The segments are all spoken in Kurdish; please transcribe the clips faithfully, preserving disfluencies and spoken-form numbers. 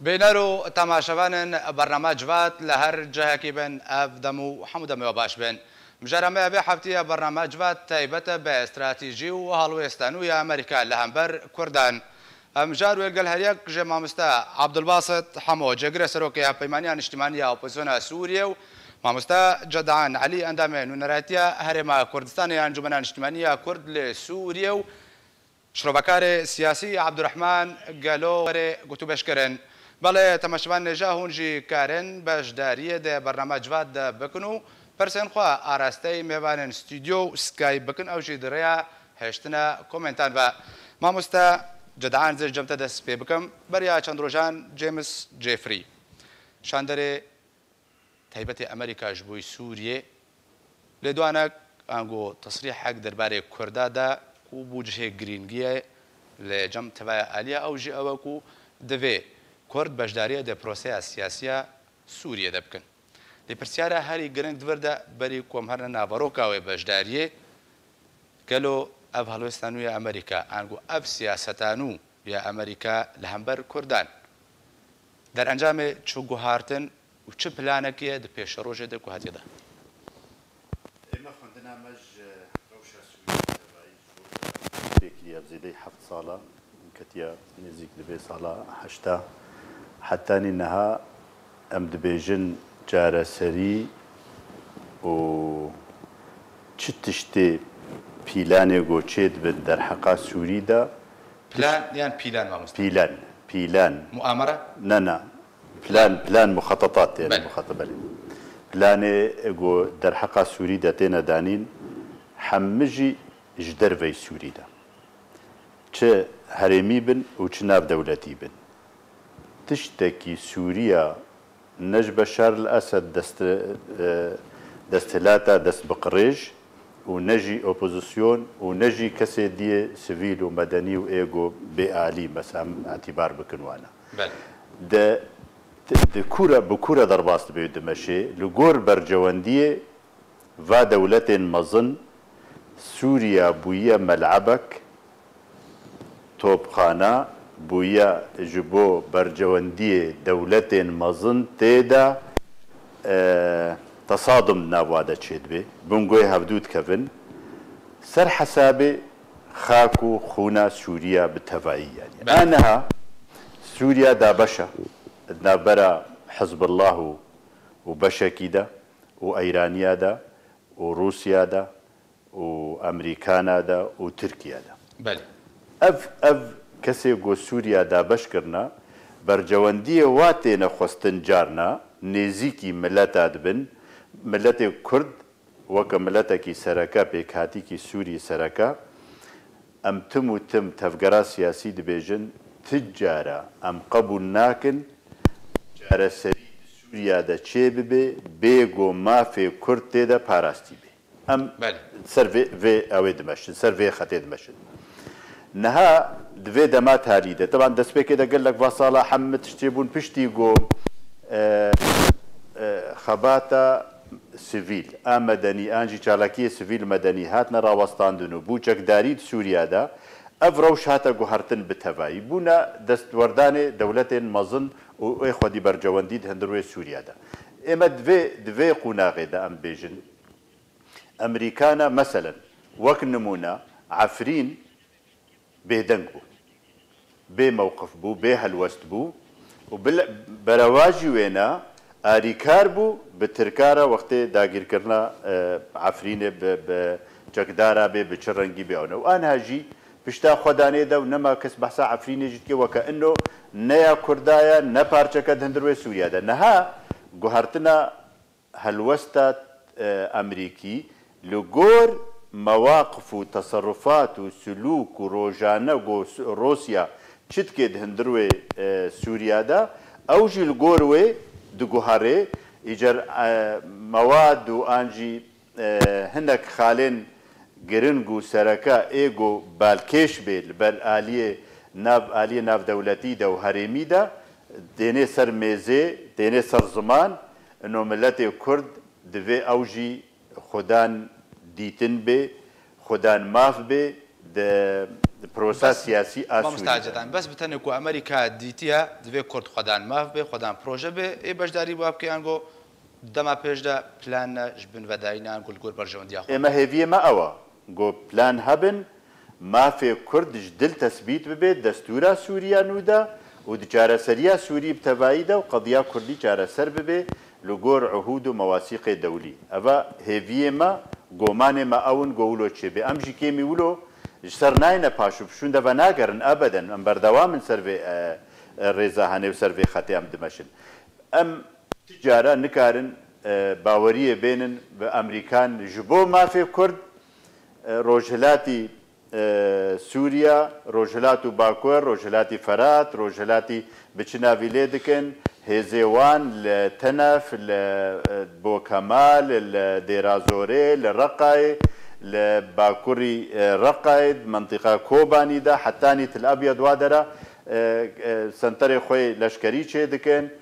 Bîner û temaşevanên bername Civat li her cihekî bin, ev dem û hemû demê we baş bin. Mijara me ya vê hefteyê ya bername Civat taybet e bi stratejî û helwêsta nû ya Amerîka li hember Kurdan. Em jar wê li gel her yek ji mamoste Abdulbasit Hemo, cêgirê serokê Hevpeymaniya Niştimanî ya Opozisyona Sûriyê û mamoste Cedan Elî, endamê Nûneratiya Herêma Kurdistanê ya Encûmena Niştimanî ya Kurd li Sûriyê û şirovekarê siyasî Abdurrahman Gelo were gotûbêj kirin. Belê, temaşevanê hêja hûn jî karin beşdariyê di bername Civat de bikin û pirsên xwe arasteyî mêvanên stûdyo û Skype bikin, ew jî di rêya hêştina komentan ve. Mamoste Cedan, ez ê ji cem te dest pê bikim. Beriya çend rojan James Jeffrey, şanderê taybetê Amerîka ji bo Sûriyê, lêdwanek ango tesrîhek derbarê Kurda da ku bû cihê girîngiyê li cem tevaya aliya, ew jî ew e ku divê Kurd beşdariyê di proseya siyasiya Sûriyê de bikin. Lê pirsyara herî giring di vir de, berî ku em herine naveroka wê beşdariyê, gelo ev helwêsta nû ya Amerîka, ango ev siyaseta nû ya Amerîka li hember Kurdan, derencamê çi guhartin û çi planekê ye di pêşerojê de ku hatiye de? Ême xwendina me ji rewşa Sûriyê tevayî ji bo pêkiriye ev zêdeyî heft sala, ketiye nêzîk di vê sala heşta. Hetanî niha em dibêjin çareserî û çi tiştê pîlanê ku çêdibin derheqa Sûrî de. Plan yan pîlan, mamoste? Pîlan, pîlan. Muamere? Ne, ne. Plan, plan, muxatatat, yani. Belê. Muxatat, belê. Planê ku derheqa Sûrî de têne danîn, hemî jî ji derveyî Sûrî de. Çi herêmî bin û çi navdewletî bin. Tiştekî Sûriya ne ji Beşar el Esed dest, e, desthilata dest bi qirêj û ne jî opozisyon û ne jî kesê diyê sivîl û medenî û ê ku bê alî, mesela, em îtîbar bikin wana. Belê. De, di, di kura, bi kura derbas dibe û dimeşê, li gor bercewendiyê va dewletên mezin, Sûriya bûye melebek, topxana bûye ji bo bercewendiyê dewletên mezin tê de, e, tesadim di nav wa de çêdibe. Bingû hevdû dikevin. Ser hesabê xak û xûna Sûriya bi tevayî, yanî. Belê. A niha Sûriya dabeş e. Di navbera Hizbullah û, û beşekî de û Eyraniya de û Rûsya de û Amerîkana de û Tirkiye de. Belê. Ev, ev kesê ku Sûriya dabeş kirine, bercewendiyê wa têne xwestin carna, nêzîkî mileta dibin, miletê Kurd weke miletekî sereke, pêkhatîkî Sûrî sereke, em tim û tim tevgera siyasî dibêjin, ti cara em qebûl nakin, çareserî di Sûriya de çêbibe, bê ku mafê Kurd tê de parastî be. Em Belê. ser vê, vê ew ê dimeşin, ser vê xetê dimeşin. Niha di vê dema talî de, teban destpêkê de gelek va sala hemî tiştê bûn piştî ku, e, e, xebata sivîl a medenî, an jî çalakiyê sivîl medenî hatine rawestandin û bû çekdarî di Sûriya de, ev rewş hate guhertin bi tevayî. Bûne destwerdanê dewletên mezin û ê xwedî bercewendî di hundir wê Sûriya de. Ême di vê, di vê qonaxê de em bêjin, Amerîkana, meselen, wek nimûne, Efrîn bêdeng bû, bê mewqif bû, bê helwest bû û bil-, berewajî wêna arîkar bû bi Tirka re wextê dagîrkirina, e, Efrînê bi, bi çekdara bê, bi çi rengî bê ew ne. Û aniha jî pişta xwe danê de û nema kes behsa Efrînê jî dike weke ino ne ya Kurda ye, ne parçeke di hundir wê Sûriya de. Niha guhertina helwesta, e, Amerîkî li gor mewaqif û teserufat û silûk û rojane ku Rûsya çi dike di hundir wê, e, Sûriya de, ew jî li gor wê diguhere, îcar, e, mewad û an jî, e, hinek xalên giring û sereke ê ku balkêş bê li ber aliyê nav, aliyê navdewletî de û herêmî de, tênê ser mêzê, tênê ser ziman, ino miletê Kurd divê ew jî xudan dîtin bê, xudan maf bê, di, di prosa siyasî a Sûrî de. Bes bi tenê ku Amerîka dîtiye, divê Kurd xwedan maf bê, xwedan proje bê, ê beşdarî wa bike, ango dema pêş de plan ne ji bin vedayî ne, ango li gor berjewendiya xwe. Ême hêviyê me ew e, ku plan hebin, mafê Kurd ji dil tesbît bibe, destûra Sûriya nû de û di çareseriya Sûrî bi tevayî de û qediya Kurdî çareser bibe li gor uhûd û mewasîqê dewlî. Eva hêviyê me, gomanê me ew in, go wilo çêbe. Em jî kêmî wilo ji ser nayne paş û pişûnde venagerin ebeden. Em berdewam in ser vê, e, e, rêza hene û ser vê xetê em dimeşin. Em ti cara nikarin, e, baweriyê bênin bi Amerîkan ji bo mafê Kurd, e, Rojhilatî, e, Sûriya, Rojhilat û Bakur, Rojhilatî Ferat, Rojhilatî bi çi navî lê dikin, hêzê wan li Tenef, li, e, Bokemal, li Dêra Zorê, li Reqayê, li bakurî, e, Reqayê, di mentiqa Kobanî de, hetanî Til Abyad wa dera, e, e, senterê xwe yê leşkerî çê dikin.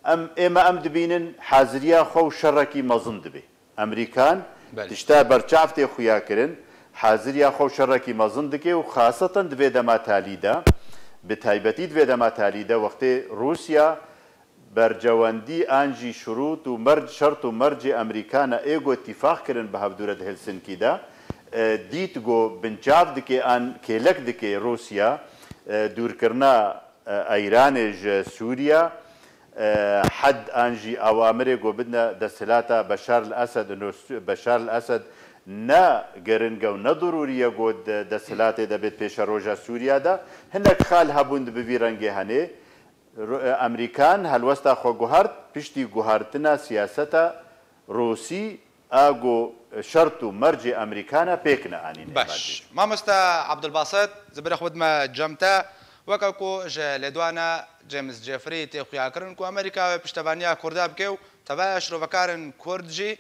Em, ême em dibînin haziriya xwe û şerekî mezin dibe. Amerîkan Belê. tişta berçav tê xuya kirin, haziriya xwe û şerekî mezin dike û xaseten di vê dema talî de, bi taybetî di vê dema talî de wextê Rûsya bercewendî an jî şirût û merc, şert û mercê Amerîkana ê ku îtîfaq kirin bi hevdû re di Helsinkî de, e, dît ku binçav dike an kêlek dike Rûsya, e, dûrkirina, e, Îranê ji Sûriya, e, hed an jî awamirê ku bidine desthilata Beşar el Esed, ino Sü-, Beşar el Esed ne giring e û ne dirûrî ye ku di desthilatê de bêt pêşeroja Sûriya de. Hinek xal hebûn di bi vî rengê henê. Ru-, e, Amerîkan helwesta xwe guhart, piştî guhartina siyaseta Rûsî a ku şert û mercê Amerîkana pêk neanîn. Baş. Mamosta Abdulbasit, ziberê xwe bidime cem te. Weke ku ji lêdwana James Jeffrey tê xuyakirin ku Amerîka wê piştevaniya Kurda bike û tevaya şirovekarin Kurd jî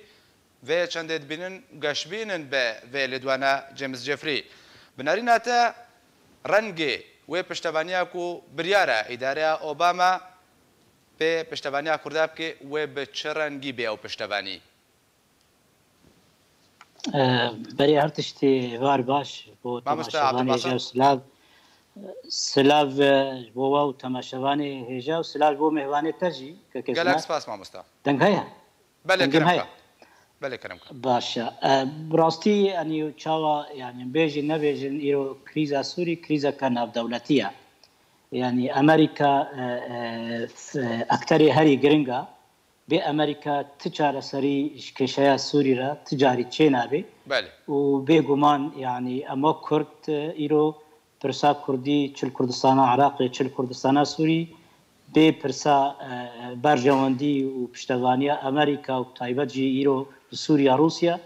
vê çendê dibînin geşbînin be vê lêdwana James Jeffrey. Bi nerîna te rengê wê piştevaniya ku biryara îdareya Obama pê piştevaniya Kurda bike, wê bi çi rengî bê ew piştevanî? E, berê her tiştî var baş bo Mamoste temaşevanê Abdulbasit. Hêja û silav. Silav, e, ji bo we û temaşevanê hêja û silav ji bo mêvanê te jî, kekê Gelek Sinan. Spas mamoste. Deng heye? Belê, Dengim kerem heye? Ka. Belê, kerem ka. Baş e. E, bi rastî, yanî çawa, yanî bêjin nebêjin, îro krîza Sûrî krîzeke navdewletî ye. Yanî Amerîka, e, e, f-, akterê herî giring e. Bê Amerîka ti çareserî ji kêşeya Sûrî re ti carî çênabe. Belê. Û bêguman, yanî ema Kurd, e, îro pirsa Kurdî, çi li Kurdistana Iraqê, çi li Kurdistana Sûrî, bê pirsa, e, berjewendî û piştevaniya Amerîka û bi taybet jî îro li Sûriya, Rûsya,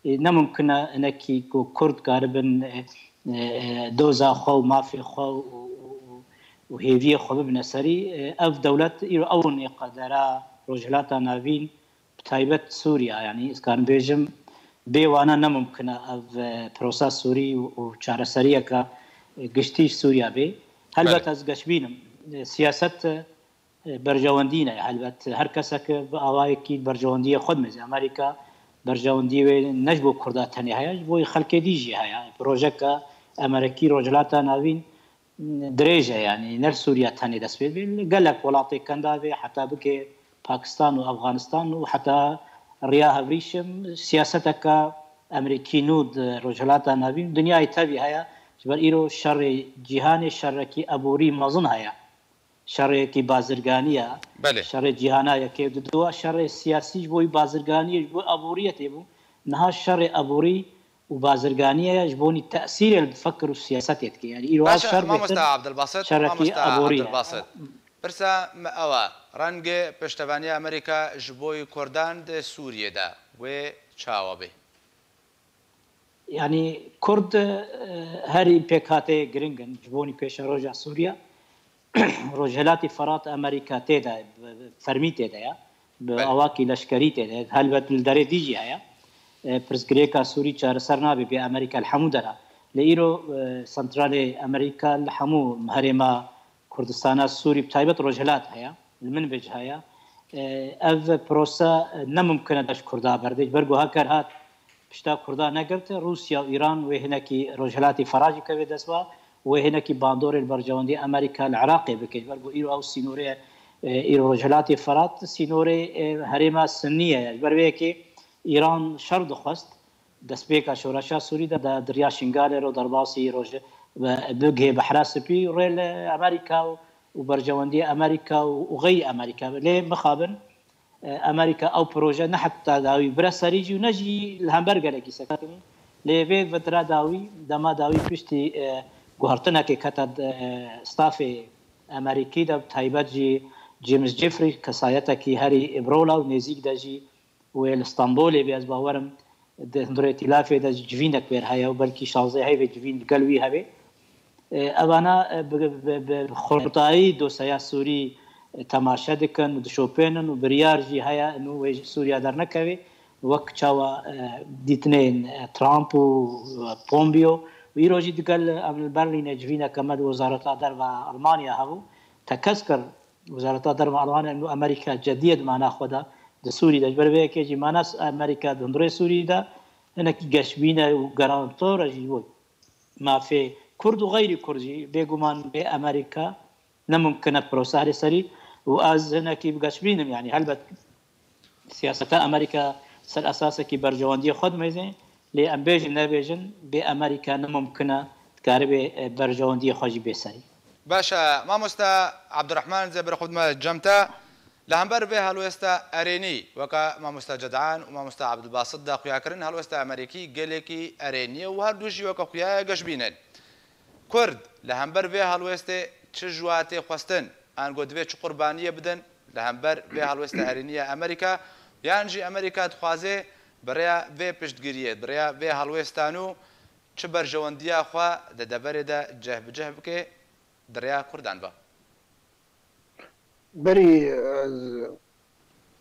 e, ne mimkun e hinekî ku Kurd karibin, e, e, e, doza xwe û mafê xwe û, û, û, û hêviyê xwe bibine serî. E, ev dewlet îro ew in ê qedera Rojhilata Navîn, bi taybet Sûriya, yanî ez karim bêjim, bê wana ne mimkun e ev, e, prosa Sûrî û, û çareseriyeke, e, giştî ji Sûriya bê. Helbet Belê. ez geşbîn im. E, siyaset, e, berjewendî ne. Helbet her kesek bi awayekî berjewendiyê xwe dimeze. Amerîka berjewendiyê wê ne ji bo Kurda tenê heye, ji bo xelkê dî jî heye. Projeke Amerekî Rojhilata Navîn dirêj e, yanî ne li Sûriya tenê dest pê dibe, li gelek welatê Kendavê, heta bike Pakistan û Afganistan û heta riya hevrîşim siyaseteke Amerîkî nû di Rojhilata Navîn, dinyayê tevî heye. Ji ber îro şerê cîhanê şerekî eborî mezin heye. Şerêkî bazirganî ye. Belê. Şerê cîhana yekê û du a şerê siyasî ji bo bazirganiyê, ji bo eboriyê tê bû. Niha şerê eborî û bazirganiyê ye, ji bo nî tesîrê li fikir û siyasetê dike. Yanî îro ev Baş e, şer bêtir mamosta Abdulbasit, şerekî mamosta eborî ye. Abdulbasit. Pirsa me ew e, rengê piştevaniya Amerîka ji bo Kurdan di Sûriyê de wê çawa bê? Yanî Kurd, e, herî pêkhatê giring in ji bo nî pêşeroja Sûriya. Rojhilatî Ferat Amerîka tê de, bi, bi fermî tê de ye. Bi Belê. awakî leşkerî tê de. Helbet li derê dî jî heye. E, pirsgirêka Sûrî çareser nabe bê Amerîka li hemû dera. Lê îro, e, santralê Amerîka li hemû herêma Kurdistana Sûrî, bi taybet Rojhilat heye. Li Minbij heye. E, ev prose, e, ne mimkun e dest Kurda berde. Ji ber ku heker hat pişta Kurda negirte, Rûsya û Îran wê hinekî Rojhilatî Ferajî keve dest wa wê hinekî bandorê li berjewendî Amerîka li Iraqê bike. Ji ber ku îro ew sînorê, e, îro Rojhilatê Firat sînorê, e, herêma Sinnî ye. Ji ber vê yekê Îran şer dixwest. Destpêka şoreşa Sûrî de, de di riya Şingalê re û derbasî roj-, bi-, bigihê Behra Spî rê li Amerîka û, û berjewendiyê Amerîka û, û xeyî Amerîka. Lê mixabin, e, Amerîka ew proje ne heta dawî bire serî jî û ne jî li hember gelekî sekinî. Lê vê vedira dawî, dema dawî piştî, e, guhertinekê kete, e, stafê Amerîkî de, bi taybet jî James Jeffrey, kesayetekî herî ibrola û nêzîk de jî wê li Stenbolê bê, ez bawerim di hundirê îtîlafê de civînek wêr heye û belkî şazdeh heyvê civîn li gel wî hebe. E, evana, e, bi, bi, bi xurtayî dosyaya Sûrî, e, temaşe dikin û dişopênin û biryar jî heye nû wê ji Sûriya dernekevê, wek çawa, e, dîtinên, e, Trump û, e, Pompeo û îro jî digel em li Berlînê civîneke me di Wezareta Derve Almanya hebû, tekez kir. Wezareta Derve Almanya û Amerîka cediyê di mana xwe de di Sûrî de. Ji ber vê yekê jî mana s-, Amerîka di hundirê Sûrî de hinekî geşbîne û garantor e jî bo mafê Kurd û xeyrî Kurd jî. Bêguman bê Amerîka ne mumkin e proseha lê serî û ez hinekî bi geşbîn im, yanî helbet siyaseta Amerîka ser esasekî berjewendiyê xwe dimêze, lê em bêjin nebêjin, bê Amerîka ne mumkin e dikaribê, e, berjewendiyê xwe jî bê serî. Baş e, mamosta Abdurrahman, zê berê xwe dime cem te. Li hember vê helwêsta erênî, weke mamosta Cedan û mamosta Abdulbasit daxuya kirin, helwêsta Amerîkî gelekî erênî ye û her du jî weke xuya ye geşbîn in. Kurd li hember vê helwêstê çi ji wa tê xwestin? Ango divê çi qurbaniyê bidin li hember vê helwêsta erênî ya Amerîka? Yan jî Amerîka dixwaze bi rêya vê piştgiriyê, bi rêya vê helwêsta nû çi berjewendiya xwe di deverê de cih bi cih bike di rêya Kurdan ve? Berî ez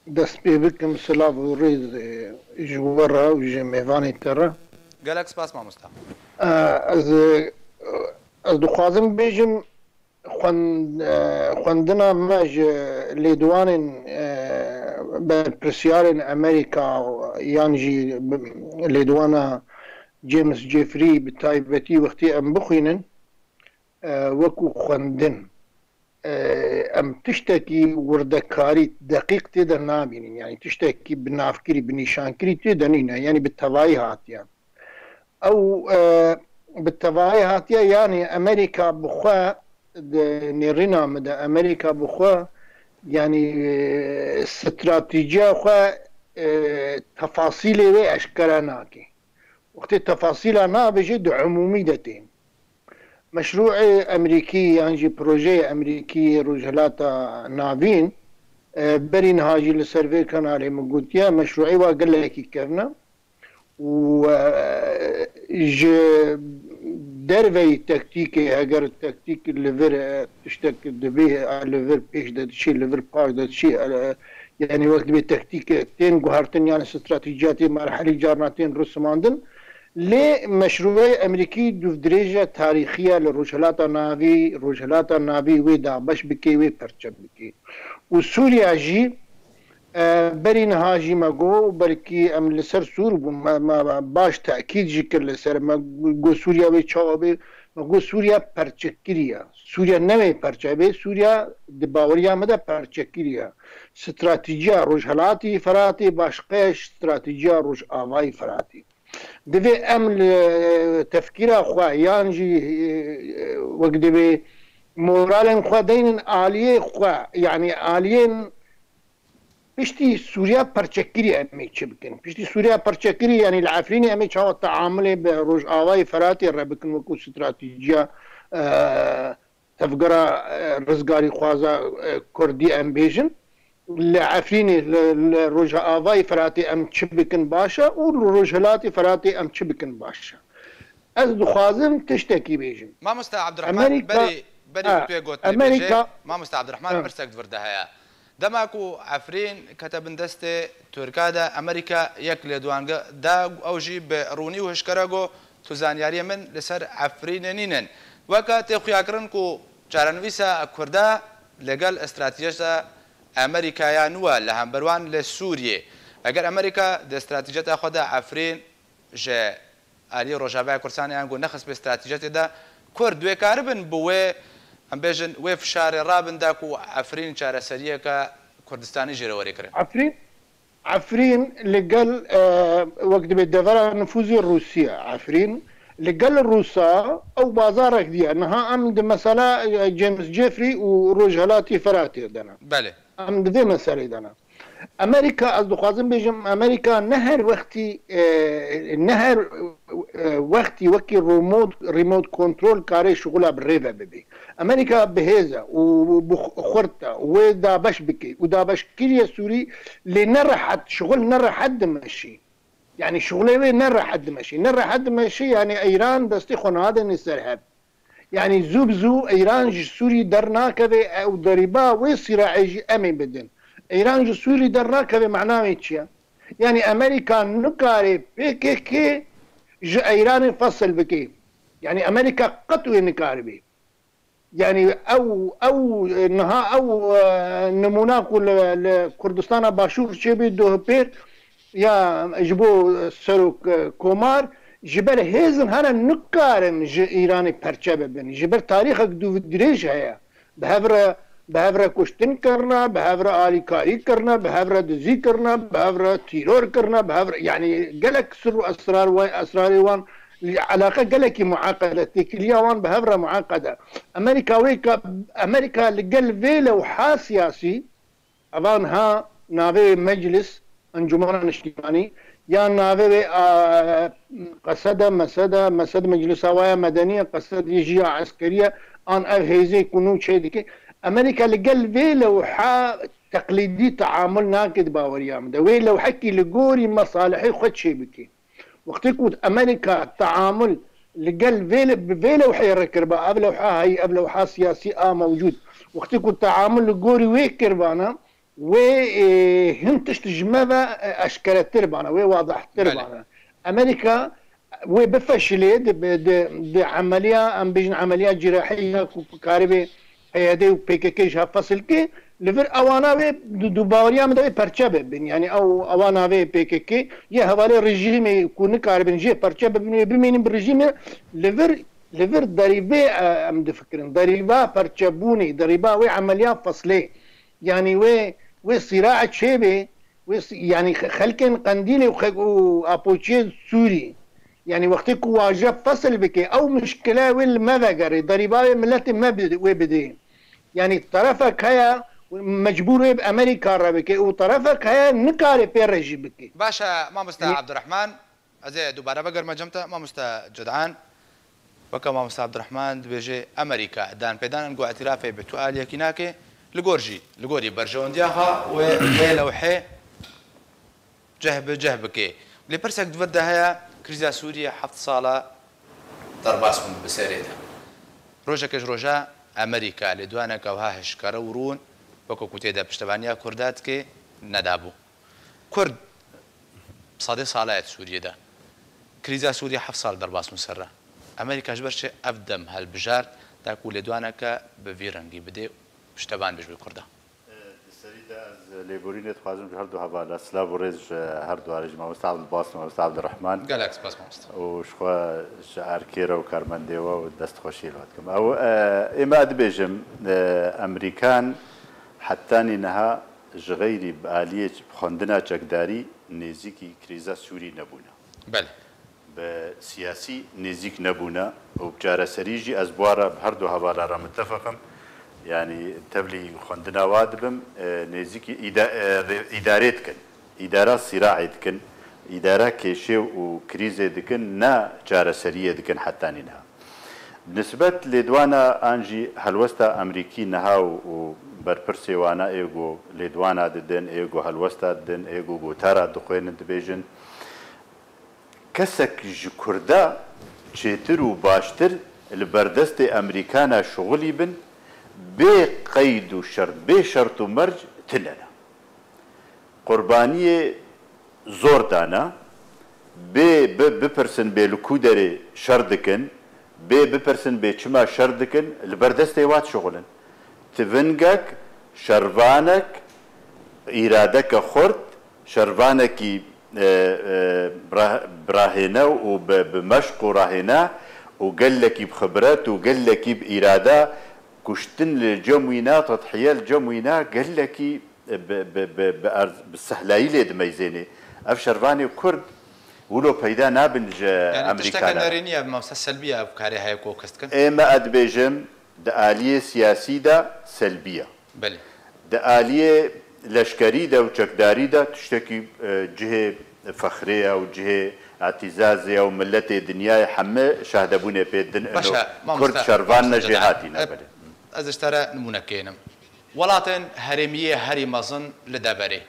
dest pê bikim, silav û rêz, e, ji we re û ji mêvanê te re. Gelek spas mamosta. E, ez, e, ez dixwazim bêjim, xwen-, e, xwendina me ji lêdwanên, e, berpirsiyarên Amerîka yan jî bi-, lêdwana James Jeffrey bi taybetî wextê em bixwînin, e, wekû xwendin, e, em tiştekî wirdekarî deqîq tê de nabînin. Yanî tiştekî bi navkirî, bi nîşankirî tê de nîne. Yanî bi tevayî hatiye. Ew, e, bi tevayî hatiye, yanî Amerîka bi xwe, di nêrîna min de Amerîka bi xwe, yanî, e, stratîjiya xwe, e, tefasîlê wê eşkere nake. Wextê tefasîla nabêje, di umûmî de tên. Meşrûê Emerîkî yan jî projeyê Emerîkî yê Rojhilata Navîn, e, berî niha jî li ser vê kanalê min gotiye, meşrûê wa gelekî kevn e û, e, ji derveyî tektîkê, heger tektîk li vir, e, tiştek dibê, e, li vir pêş de diçî, li vir paş de diçî, e, yanî wek dibê tektîk tên guhertin, yanî stratejiyatê merhelî carna tên risimandin. Lê meşrûbeyê Emerîkî dûvdirêje tarîxî ye li Rojhilata Navî, Rojhilata Navî wê dabeş bike, wê perçe bike. Û Sûriya jî, e, berî niha jî me got, belkî em li ser sûr bûn, me, me, me baş tekîd jî kir li ser, me got Sûriya wê çawa bê, me got Sûriya perçekirî ye. Sûriya ne wê perçe bê, Sûriya di baweriya me de perçekirî ye. Stratîjiya Rojhilatî Firatê başqe ye ji stratîjiya Rojavayî Firatê. Divê em li tefkîra xwe yan jî, e, wek divê moralên xwe deynin aliyê xwe, yanî aliyên piştî Sûriya perçekirî em ê çi bikin? Piştî Sûriya perçekirî, yanî li Efrînê em ê çawa teamulê bi Rojavayê Firatê re bikin wekû stratîjiya, e, tevgera, e, rizgarîxwaza, e, Kurdî em bêjin. Li Efrînê, li, li Rojavayê Firatê em çi bikin baş e û li Rojhilatê Firatê em çi bikin baş e. Ez dixwazim tiştekî bêjim. Mamosta Abdurrahman, Amerîka, berî, berî ha, ku tu yê got lê Amerîka, bêjê, Mamosta Abdurrahman, ha, pirsek di vir de heye. Dema ku Efrîn kete bin destê Tirka de, Amerîka yek lêdwan da, ew jî bi rûnî û hişkere got, tu zaniyariyê min li ser Efrînê nînin. Weke tê xuyakirin ku çarenivîsa Kurda li gel stratejiyata Amerîkaya nû e li hember wan li Sûriyê. Eger Amerîka di stratejiyata xwe de Efrîn ji aliyê Rojavaya Kurdistanê ango nexist bê stratejiyatê de, Kurd wê karibin bi wê, em bêjin, wê fişarê rabin da ku Efrîn çareseriyeke Kurdistanî jê re were kirin? Efrîn, Efrîn li gel, e, wek dibê devera nifûzê Rûsya, Efrîn, li gel Rûsa ew bazarek diye. Niha em di mesela, e, James Jeffrey û Rojhelatî Firatê de ne. Belê. Em di vê meselê de ne. Amerîka, ez dixwazim bêjim, Amerîka ne her wextî, e, ne her, e, wextî wekî remote, remote control karê şixula bi rê ve bibê. Amerîka bi hêz e û bi xurt e û wê dabeş bike û dabeşkirî ye Sûrî, lê ne rehet, şixul ne rehet dimeşî. Yanî şixulê wê ne rehet dimeşî. Ne rehet dimeşî, yanî Îran destê xwe nade nê ser hev. Yanî zû bi zû Îran ji Sûrî dernakeve û derîba wê sîraê jî em ê bidin. Îran ji Sûrî dernakeve mana wê çi ye? Yanî Amerîka nikare P K K ji Îranê fesil bike. Yanî Amerîka qet wê nikaribê. Yanî ew, ew, niha ew, e, nimûna ku li, li Kurdistana Başûr çêbî dohpêr ya ji bo serok, e, komar, ji ber hêzin hene nikarin ji Îranê perçe bibin. Ji ber tarîxek dû dirêj heye. Bi hev re, bi hev re kuştin kirine, bi hev re alîkarî kirine, bi hev re dizî kirine, bi hev re tîror kirine, bi hev re, yanî gelek sir û esrar wa-, esrarê wan, eleqe gelekî mueqed e, têkiliya wan bi hev re mueqed e. Amerîka wê ka, Amerîka li gel vê lewha siyasî, evan ha navê meclis, Encûmena Niştimanî, yan navê wê, a, qesed e, mesed e, mesed meclisa wa ya medenî ye, qesed yê jî ya eskerî ye, an ev hêzê ku nû çê dike. Amerîka li gel vê lewha teqlîdî teamul nake di baweriya min de. Wê lewhekî li gorî mesalihê xwe çê bike. Wextê ku Amerîka teamul li gel vê le-, bi vê lewheyê re kiriba, ev lewha heyî, ev lewha siyasî a mewcûd. Wextê ku teamul li gorî wê kiribana, wê, e, hin tişt ji me ve, e, eşkeretir bana, wê wadehtir Belê. bana. Amerîka wê bifeşilê di, di, di emeliya, em bêjin emeliya cîrahî ya ku, ku karibê P Y D û P K K ji hev fesil ke, li vir ewana wê du, du baweriya min de wê perçe bibin. Yanî ew, ewa navê P K K yê hevalê rejîmê ku nikaribin jê perçe bibin, wê bimînin bi rejîmê li vir, li vir derîvê, e, em difikirin. Derîva perçebûnê, derîva wê emeliya feslê. Yanî wê, wê sîrae çêbê, wê sî-, yanî xe-, xelkên Qendîlê û xe-, û Apoçiyê Sûrî. Yanî wextê ku waje fesil bike, ew mişkile wê li me vegerê, derîba wê miletê me bi-, wê bidê. Yanî terefek heye, mecbûr wê bi Amerîka re bike û terefek heye, nikare pê re jî bike. Baş e, mamoste Yanî Abdurrahman, ez ê dubare vegerime cem te, mamoste Cud'an. Weke mamoste Abdurrahman dibêje, Amerîka danpêdanên ku îtirafê bi tu aliyekî nake, li gor jî, li gorî berjewendiya xwe wê vê lewhê ceh bi ceh bike. Lê pirsek di vir de heye, krîza Sûriyê heft sal e derbas bûn bi serê de. Rojeke ji roja Amerîka lêdwaneke wiha hişkare û rûn, weke ku tê de piştevaniya Kurda dike, nedabû. Kurd sedê sala ye di Sûriyê de. Krîza Sûriyê heft sal derbas bûn ser re. Amerîka ji ber çi ev dem hilbijart, da ku lêdwaneke bi vî rengî bide û piştevan be ji bo Kurda? Di serî de ez lêborînê dixwazim ji her du hevala silav û rêz ji her du re, ji mamoste Abdulbas, mamoste Abdurrahman Gelek spas mamoste. û ji xwe ji erkê re û karmendê we û destxweşiyê li we dikim. Ew, e, ê me dibêjim, e, Amerîkan hetanî niha ji xeyrî bi aliyê ç-, xwendina çekdarî nêzîkî krîza Sûrî nebûne. Belê. Bi siyasî nêzîk nebûne û bi çareserî jî ez bi wan re bi her du hevala re mitefeq im. Yanî tevlî xwendina wa dibim, e, nêzîkî îda-, e, rê-, îdarê dikin. Îdara sîraê dikin, îdara kêşê û krîzê dikin, ne çareseriyê dikin hetanî niha. Nisbet lêdwana an jî helwesta Amerîkî niha û, û berpirsê wana ê ku lêdwana didin, ê ku helwesta didin, ê ku gotara dixwênin dibêjin, kesek ji Kurda çêtir û baştir li berdestê Amerîkana şixulî bin, bê qeyd û şert, bê şert û merc tune ne. Qurbaniyê zor dana, bê bi-, bipirsin bê li ku derê şer dikin, bê bipirsin bê çima şer dikin, li ber destê wa dişixulin. Tivingek, şervanek, îradeke xurt, şervanekî, e, e, bira-, birahêne û bi, bi meşq û rahêne û gelekî bi xibret û gelekî bi îrada, kuştin li cem wî na, tedhiye li cem wî na, gelekî bi, bi, bi, bi erz, bi sehlayî lê dimeyzênê. Ev şervanê Kurd wilo peyda nabin ji Yanî tişteke Amerîkana. Nerênî ye, mamoste, selbî ye ev karê heye ku kes dikin? Ê me, ez dibêjim, di aliyê siyasî de selbî ye. Belê. Di aliyê leşkerî de û çekdarî de tiştekî, e, cihê fexrê ye û cihê îtîzazê ye û miletê dinyayê heme şahdebûnê pê din. Baş e, ino mamoste, Kurd şervan mamoste ne jê Cedan. Hatî ne, e, belê. Ez ji te re nimûnekê nim. Welatên herêmiyê herî mezin li deverê.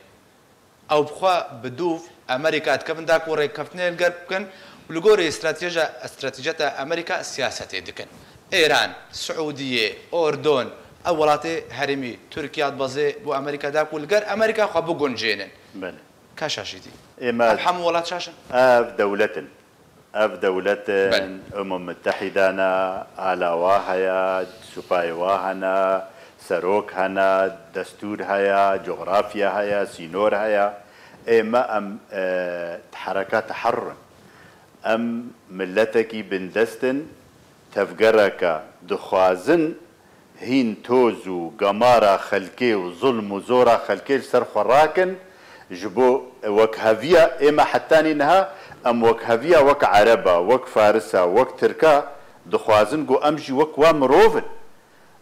Ew bi xwe bi dûv Amerîka dikevin da ku rêkeftinê li gel bikin û li gorî stratejiya, stratejiyeta Amerîka siyasetê dikin. Êran, Siûdiyê, Ordon, ev welatê herêmî, Tirkiye dibeze bo Amerîka da ku li gel Amerîka xwe biguncênin. Belê. Ka şaş î dî? Ê me Ev hemû welat şaş in? Ev dewlet in. Ev dewlet in, Belê. Umem Mitehîda ne, ala wa heye, supayê wa hene, serok hene, destûr heye, cografya heye, sînor heye. Ê me em, e, hereka teherrur in. Em miletekî bindest in, tevgereke dixwazin hîn toz û gemara xelkê û zulm û zora xelkê li ser xwe rakin, ji bo wekheviya ê me hetanî niha, em wekheviya wek Ereba, wek Farisa, wek Tirka dixwazin ku em jî wek wa mirov in.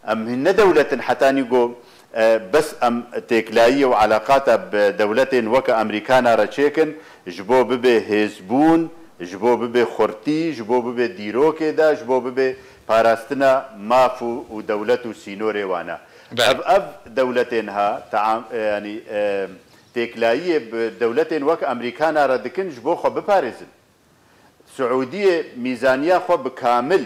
Em hîn ne dewlet in hetanî ku, e, bes em têklayiyê û eleqata bi dewletên weke Amerîkana re çêkin, ji bo bibe hêzbûn, ji bo bibe xurtî, ji bo bibe dîrokê de, ji bo bibe parastina maf û, û dewlet û sînorê wan e. Belê. Ev, ev dewletên ha, taam-, e, yanî, e, têklayiyê bi dewletên wek Amerîkana re dikin, ji bo xwe biparêzin. Siûdiyê mîzaniya xwe bi kamil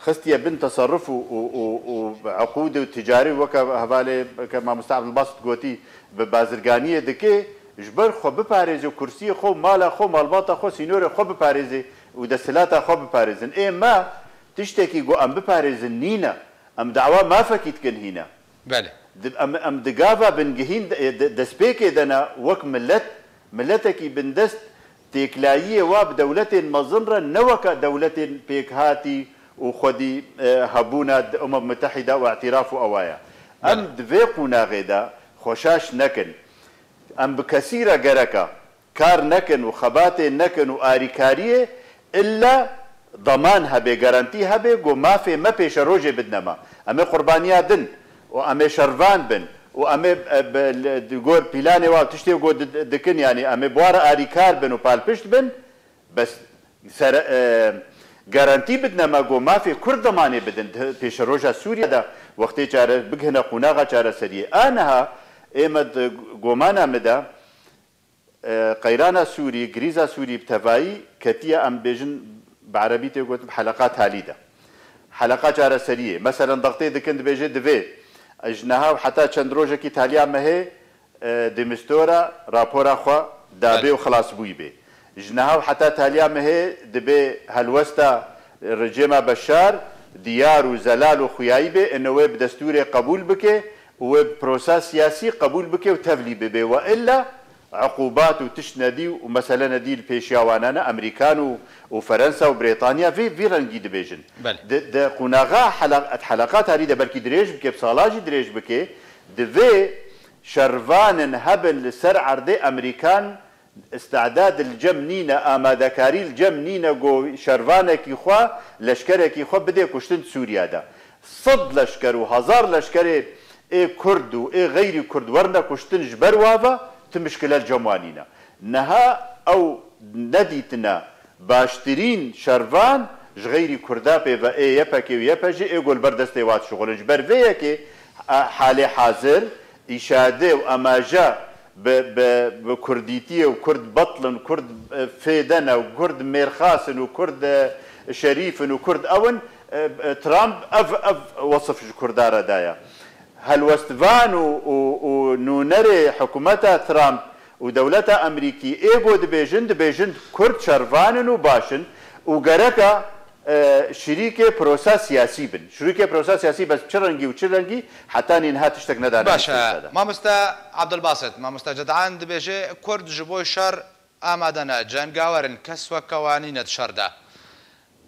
xistiye bin teserruf û, û, û, û eqûd û ticarî weke hevalê ke Mamoste Ebdulbasit gotî, bi bazirganiyê dike, ji ber xwe biparêze û kursiyê xwe û mala xwe, malbata xwe, sînorê xwe biparêze û desthilata xwe biparêzin. Ê me tiştekî ku em biparêzin nîne. Em dawa mafekî dikin hîne. Belê. Di-, em, em di gava bingehîn de, de, destpêkê de ne wek milet, miletekî bindest têklayiyê wa bi dewletên mezin re ne weke dewletên pêkhatî û xwedî, e, hebûna di Umem Mitehîda û îtiraf û ewa ye. Belê. Em di vê qonaxê de xwe şaş nekin. Em bi kesî re gereka kar nekin û xebatê nekin û arîkariyê, illa deman hebe, garantî hebe, ku mafê me pêşerojê bidine me. Em ê qurbaniya din û em ê şervan bin û em ê, e, bi, li, di gor pîlanê wa tiştê ku di, dikin, yanî em ê bi wa re arîkar bin û palpişt bin, bes sere-, e, garantî bidine me ku mafê Kurd demanê bidin. Di pêşeroja Sûriye de wextê çare-, bigihine qonaxa çareseriyê. A niha ê me di gomana min de, E, qeyrana Sûrî, grîza Sûrî bi tevayî ketiye, em bêjin, bi erebî tê gotin, heleqa talî de. Heleqa çareseriyê. Meselen, dextê dikin, dibêje, divê ji niha û heta çend rojekî taliya mehê, e, Demistura rapora xwe dabê Belê. û xilasbûyî bê. Ji niha û heta taliya mehê dibê helwesta rejêma Beşar diyar û zelal û xuyayî bê, ino wê bi destûrê qebûl bike û wê bi prosa siyasî qebûl bike û tevlî bibe. Wa illa, Eqûbat û tişt nedî û mesele nedî li pêşiya wana ne, Amerîkan û, û Ferensa û Brêtanya vê, vî rengî dibêjin. Belê. Di, di qonaxa hela-, heleqa tarî de belkî dirêj bike, bi sala jî dirêj bike, divê şervanin hebin li ser erdê Amerîkan îstidad li cem nîne, amadekarî li cem nîne ku şervanekî xwe, leşkerekî xwe bidê kuştin Sûriye de. Sed leşker û hezar leşkerê ê Kurd û ê xeyrî Kurd werine kuştin ji ber wa ve, ti mişkile li cem wan nîne. Niha ew nedîtine baştirîn şervan ji xeyrî Kurda pê ve ê Y P G û Y P G ê ku li ber destê wa dişuxulin. Ji ber vê yekê, e, halê hazir îşade û amaja bi, bi, bi kurdîtiyê û kurd betl in, kurd, e, fêde ne û kurd mêrxas in û kurd, e, şerîf in û kurd ew in, e, e, Trump ev, ev wesif ji kurda re daye. Helwestvan û, û, û nûnerê hikûmeta Trump û dewleta Amerîkî ê ku dibêjin, dibêjin kurd şervan in û baş in û gereka, e, şirîkê prosa siyasî bin. Şirîkê prosa siyasî bes çi rengî û çi rengî, hetanî niha tiştek nedane Baş e, lîstê de. Mamoste Abdulbasit, Mamoste Cedan dibêje, Kurd ji bo şer amade ne, cengawer in, kes weke wan nîne di şer de.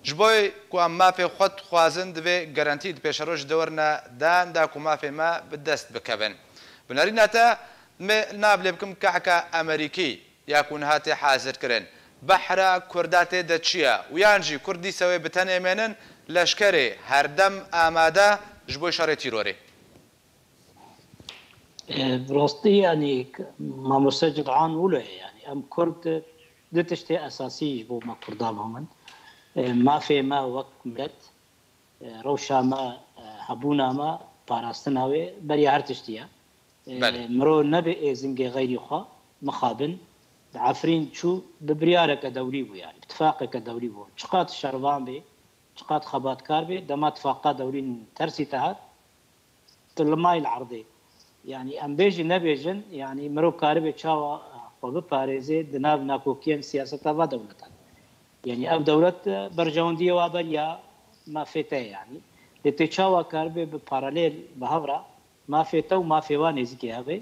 Ji bo ku em mafê xwe dixwazin, divê gerentî di pêşeroj de werine dan, da ku mafê me bi dest bikevin. Bi nerîna te, me nav lê bikim, keheka Amerîkî ya ku niha tê hazirkirin, behra Kurda tê de çi ye? Û yan jî Kurd dîsa wê bi tenê mênin, leşkerê herdem amade ji bo şerê tîrorê? E, bi rastî, yanî, mamoste Cîran wilo ye, yanî, em Kurd du tiştê esasî ji bo me Kurdan bimînin. E, mafê me wek milet, e, rewşa me, e, hebûna me, parastina wê beriya her tiştî ye. E, Belê. Mirov nebe êzingê xeyrî xwe mixabin. Di Efrîn çû, bi biryareke dewrî bû, yanî, bi tifaqeke dewrî bû. Çiqat şervan bê, çiqat xebatkar bê, dema tifaqa dewrî tersî te hat, tu li mayî li erdê. Yanî, em bêjî nebêjin, yanî, mirov karibe çawa xwe biparêzê di nav nakokiyên siyaseta va dewletan. Yanî, ev dewlet, e, berjewendiyê wa beriya mafê te ye, yanî. Lê tê çawa karibe bi paralel, bi hev re mafê te û mafê wa nêzîkî hebe?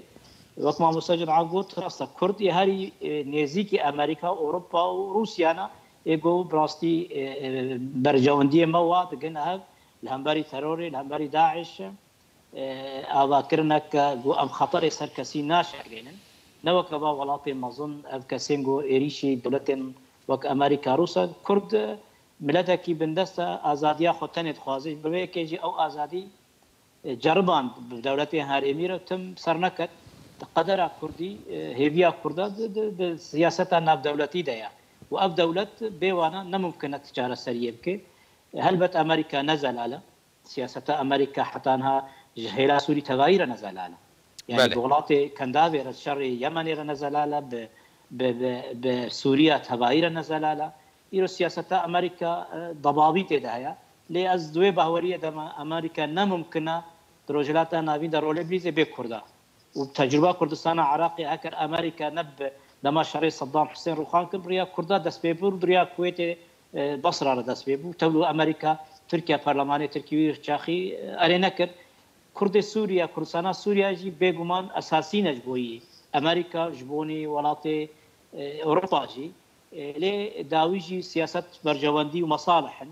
Wek mamoste Cîran got, rast e, Kurd yê herî, e, nêzîkî Amerîka, Ewropa û Rûsya ne, ê ku bi rastî, e, e, berjewendiyê me wa digin hev li hemberî terorê, li hemberî DAIŞ, e, avakirinek ku em xeterê ser kesî naşeklênin. Ne weke va welatê mezin, ev kesên ku êrîşî dewletên wek Amerîka, Rûsya, Kurd, e, miletekî bindest e, azadiya xwe tenê dixwaze. Bi vê yekê jî ew azadî, e, ceriband bi dewletên herêmî re tim ser neket. Di qedera Kurdî, e, hêviya Kurda di, di, di siyaseta navdewletî de ye. Û ev dewlet bê wana ne mumkin e tu çareseriyê bike. Helbet Amerîka ne zelal e. Siyaseta Amerîka heta niha ji hêla Sûrî tevayî re ne zelal e. Yanî Belê. bi welatê Kendavê re, şerê Yemenê re ne zelal e, bi, bi, bi, bi Sûriya tevayî re ne zelal e. Îro siyaseta Amerîka, e, debabî tê de heye. Lê ez di wê bahweriyê de me, Amerîka ne mumkin e di Rojhilata Navîn de role bilîze bê Kurda. Û tecrûba Kurdistana Iraqê, eger Amerîka ne bi dema şerê Saddam Husên rûxan kir, bi riya Kurda dest pê bû, bi riya Kuwêtê, e, Basra re dest pê bû. Tevlû Amerîka, Tirkiye, perlemanê Tirkî wî çaxî, e, erê nekir. Kurdê Sûriye, Kurdistana Sûriye jî bêguman esasî ne ji bo yî. Amerîka ji bonî welatê, e, Ewropa jî. E, lê dawî jî siyaset berjewendî û mesalih in.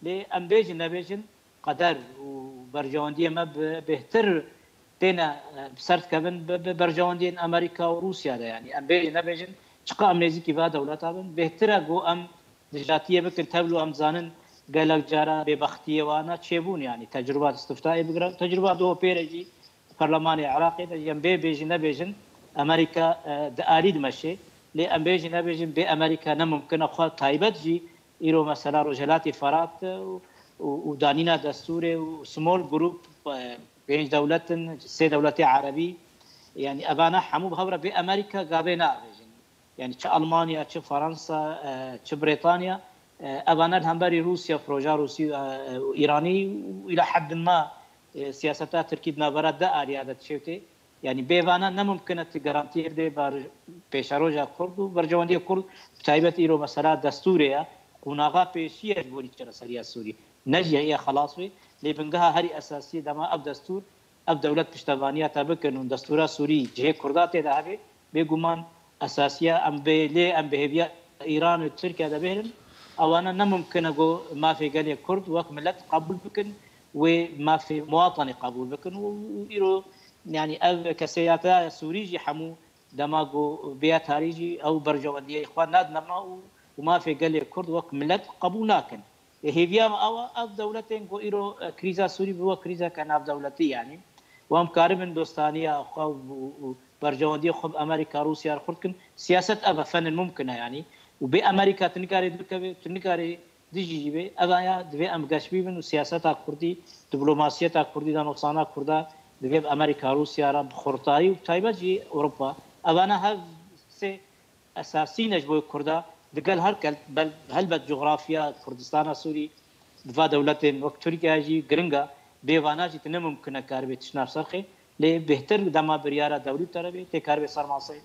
Lê em bêjin nebêjin, qeder û berjewendiyê me bi bêhtir têne, e, bi ser dikevin bi, bi berjewendiyên Amerîka û Rûsya de. Yanî em bêjin nebêjin, çiqa em nêzîkî va dewleta bin, bêhtir e ku em dijatiyê bikin. Tevlû em dizanin gelek cara bêbextiyê wana çêbûn, yanî tecrûba istiftaê bigire, tecrûba Doho Pêrê jî Perlemanê Iraqê de, em bê bêjin nebêjin, Amerîka, e, di alî dimeşê. Lê em bêjin nebêjin, bê Amerîka ne mumkin e. Xwe taybet jî îro mesela Rojhelatê Ferat, e, û, û, û danîna destûrê û small group, e, pênc dewlet in, sê dewletê erebî, yanî evana hemû bi hev re bê Amerîka gavê nabêjin. Yanî çi Almanya, çi Fransa, e, çi Brêtanya, e, evana li hemberî Rûsya, proja Rûsî, e, e, û Îranî û îla heddin ma, e, siyaseta Tirkî di navbera de aliya de dişewtê. Yanî bê vana ne mumkin e tu garantiyê bidê bar pêşeroja Kurd û berjewendiyê Kurd, bi taybet îro mesela destûrê ye, qonaxa pêşî ye ji borî çareseriya Sûrî. Ne jî heye xelas wê, lê bingeha herî esasî dema ev destûr, ev dewlet piştevaniya te bikin û destûra Sûrî cihê Kurda tê de hebe, bêguman esasiya em bê, lê em bi hêviya Îran û Tirkiye de bihêlin, ewana ne mumkin e ku mafê gelê Kurd wek milet qebûl bikin, wê mafê muwatanê qebûl bikin û, û îro, yanî ev keseyata Sûrî jî hemû dema ku bêya tarî jî ew berjewendiyê xwe nadine me û, û mafê gelê Kurd wek milet qebûl nakin. Ê, hêviya me ew e, ev dewletên ku îro, e, krîza Sûrî bi wek krîzeke navdewletî, yanî, û em karibin dostaniya xwe û, û, û berjewendiyê xwe bi Amerîka, Rûsya re xurt kin. Siyaset ev e, fenin mumkin e, yanî. Û bê Amerîka tu nikarê dûr kevê, tu nikarê dijî jî bê. Ev aya divê em geşbî bin û siyaseta Kurdî, diplomasiyeta Kurdî, danûstana Kurda divê bi Amerîka, Rûsya re bi xurtayî û bi taybet jî Ewropa. Evana hev sê esasî ne ji bo Kurda, digel her kel-, bel-, helbet cografya Kurdistana Sûrî, di va dewletên wek Tirkiye jî giring e, bê vana jî tu ne mumkin e karibê tişt nav serxê, lê bêhtir dema biryara dewlî te re bê, tê karibê ser masê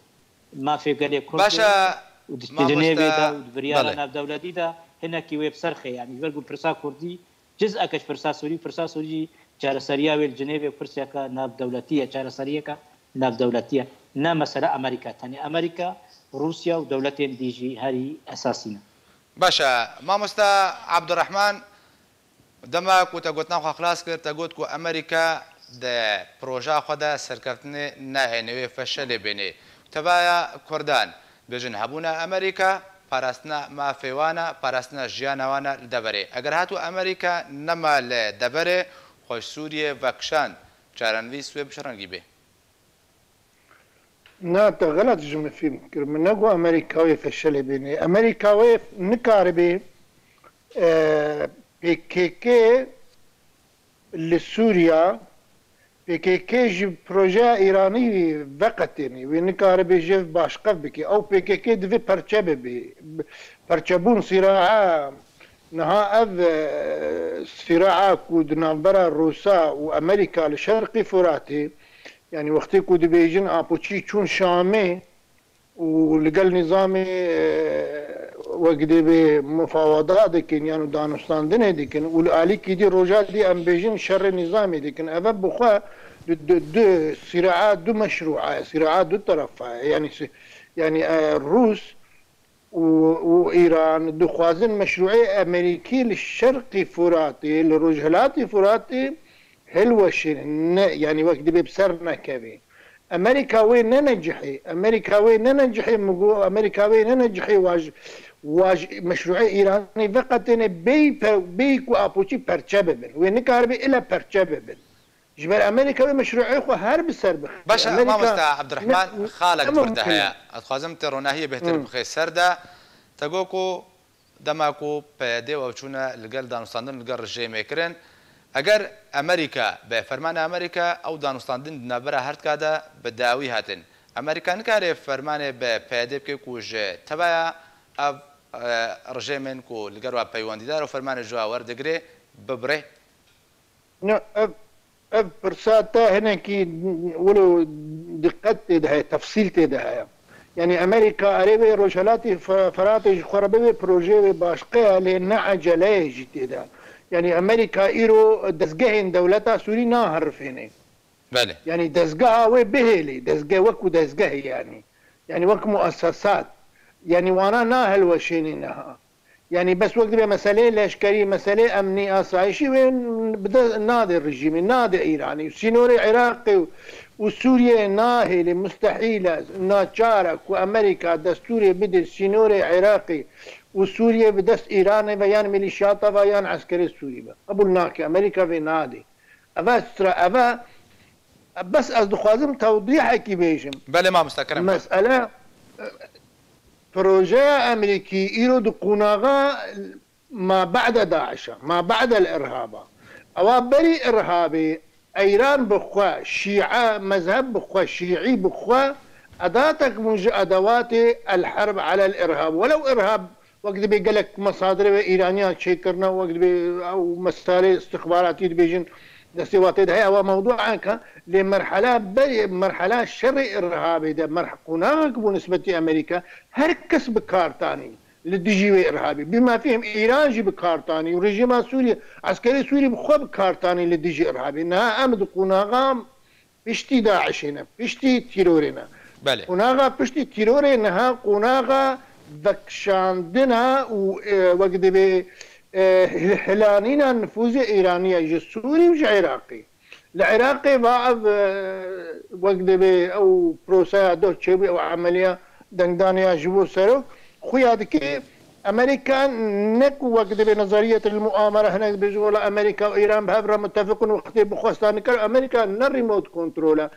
mafê gelê Kurd Baş e, û di Cenêvê de û di biryara navdewletî de hinekî wê bi ser xê, yanî ji ber ku pirsa Kurdî cizeke ji pirsa Sûrî, pirsa Sûrî jî çareseriya wê li Cenêvê pirseke navdewletî ye, çareseriyeke navdewletî ye. Ne mesela Amerîka tenê. Amerîka, Rûsya û dewletên dî jî herî esasî ne. Baş e, mamosta Abdurrahman, dema ku te gotina xwe xilas kir, te got ku Amerîka di projeya xwe de serkeftinê nehêne, wê feşelê bênê. Tevaya Kurdan, bêjin hebûna Amerîka, parastina mafê wan e, parastina jiyana wan e li deverê. Eger hatu Amerîka nema li deverê, xwe ji Sûriyê vekişand, çarenivîs wê bi çi rengî bê? Na, te xelet ji min fîhm kir. Min negot Amerîka wê feşelê bênê. Amerîka wê nikaribê, e, P K K li Sûriya, P K K ji projeya Îranî veqetênê. Wê nikaribê jêv başqev bike. Ew P K K divê perçe bibe. Perçebûn sîraa, niha ev, e, sîraa ku di navbera Rûsa û Amerîka li Şerqî Furatê, yanî wextê ku dibêjin apoçî çûn Şamê û li gel nîzamê, e, wek dê bê mufawada dikin yan û danûstandinê dikin û li alîkî dî roja dî em bêjin şerê nîzamê dikin. Eve bi xwe du, du, du sîraa du meşrûa ye, sîraa du terefa ye. Yanî si-, yanî, e, Rûs û, û Îran dixwazin meşrûê Amerîkî li Şerqî Furatê, li Rojhilatê Furatê hilweşînin, ne, yanî wek dibê bi ser nekevê. Amerîka wê nenecihê, Amerîka wê nenecihê, min got, Amerîka wê nenecihê, wa ji, wa ji meşrûê Îranê veqetêne, bêyî pe-, bêyî ku apoçî perçe bibin. Wê nikaribe île perçe bibin. Ji ber Amerîka wê meşrûê xwe her bi ser bixe. Baş e, Amerîka mamosta Abdurrahman, ne, xalek ne bi xwe de mumkin heye. E. Ez dixwazim te ronahiyê bêhtir Hı. bixê ser de. Te got ku dema ku P Y D û ew çûne li gel danûstandin li gel rejêmê kirin, eger Amerîka, bi fermana Amerîka, ew danûstandin di navbera her tika de bi dawî hatin. Amerîka nikare fermanê bi P Y D bike ku ji tevaya ev, e, rejêmên ku li gel wa peywendîdar û fermanê ji wa werdigire, bibire? Ne, ev, ev pirsa te hinekî wilo diqet tê de heye, tefsîl tê de heye. Yanî Amerîka erê wê Rojhelatê Fe-, Feratê ji xwe re bibe projeyê wê başqe ye, lê ne eceleyê jî tê de. Yanî Amerîka îro dezgehên dewleta Sûrî naherifêne. Belê. Yanî dezgeha wê bihêlê, dezgeh wekû dezgehê yanî. Yanî wek muessesat. Yanî wana nahilweşênê niha. Yanî bes wek dibe meseleyê leşkerî, meseleyê emnî, asayişî wê bide, nadê rejîmê, nadê Îranê. Sînorê Iraqê û, û Sûriyeyê nahêlê, mustehîl e, naçar e ku Amerîka destûrê bide sînorê Iraqê û Sûriyê bi dest Îranê ve yan mîlîşiyata ve yan eskerê Sûrî be. Qebûl nake, Amerîka vê nadê. Eve stra-, eve, bes ez dixwazim tewdîhekî bêjim. Belê mamoste, kerem ke. Mesele, e, projeya Amerîkî îro di qonaxa ma ba'de DAIŞ e, ma ba'de el-irhab e. Ewa berî irhabê, Îran bi xwe, Şîe, mezheb bi xwe, Şîî bi xwe, edatek bûn ji edewatê el-herb alel irhab. Welew irhab wek dibê gelek mesadirê ve Îraniyan çêkirine, wek dibê ew mesalê istixbaratî dibêjin destê watê de heye, ewa mewduek e, lê merhela berê, merhela şerê irhabê de, merh-, qonaxek bû nisbetî Amerîka, her kes bi kar tanî li dijî wê irhabê. Bima fîhim Îran jî bi kar tanî û rejîma Sûrî, eskerê Sûrî bi xwe bi kar tanî li dijî irhabê. Niha em di qonaxa piştî DAIŞê ne, piştî tîrorê ne. Belê. Qonaxa piştî tîrorê niha qonaxa vekişandina û, e, wek dibê, e, hil-, hilanîna nifûzê Îranî ye ji Sûrî û ji Iraqê. Li Iraqê va ev, e, wek dibê ew proseya doh çêbû, ew emeliya dengdaniya ji bo serok, xuya dike Amerîka ne ku wek dibê nezeriyetil muamere hinek dibêjin, wela Amerîka û Îran bi hev re mutefiq in, wextê bi xwestan nikir, Amerîka ne remote control e.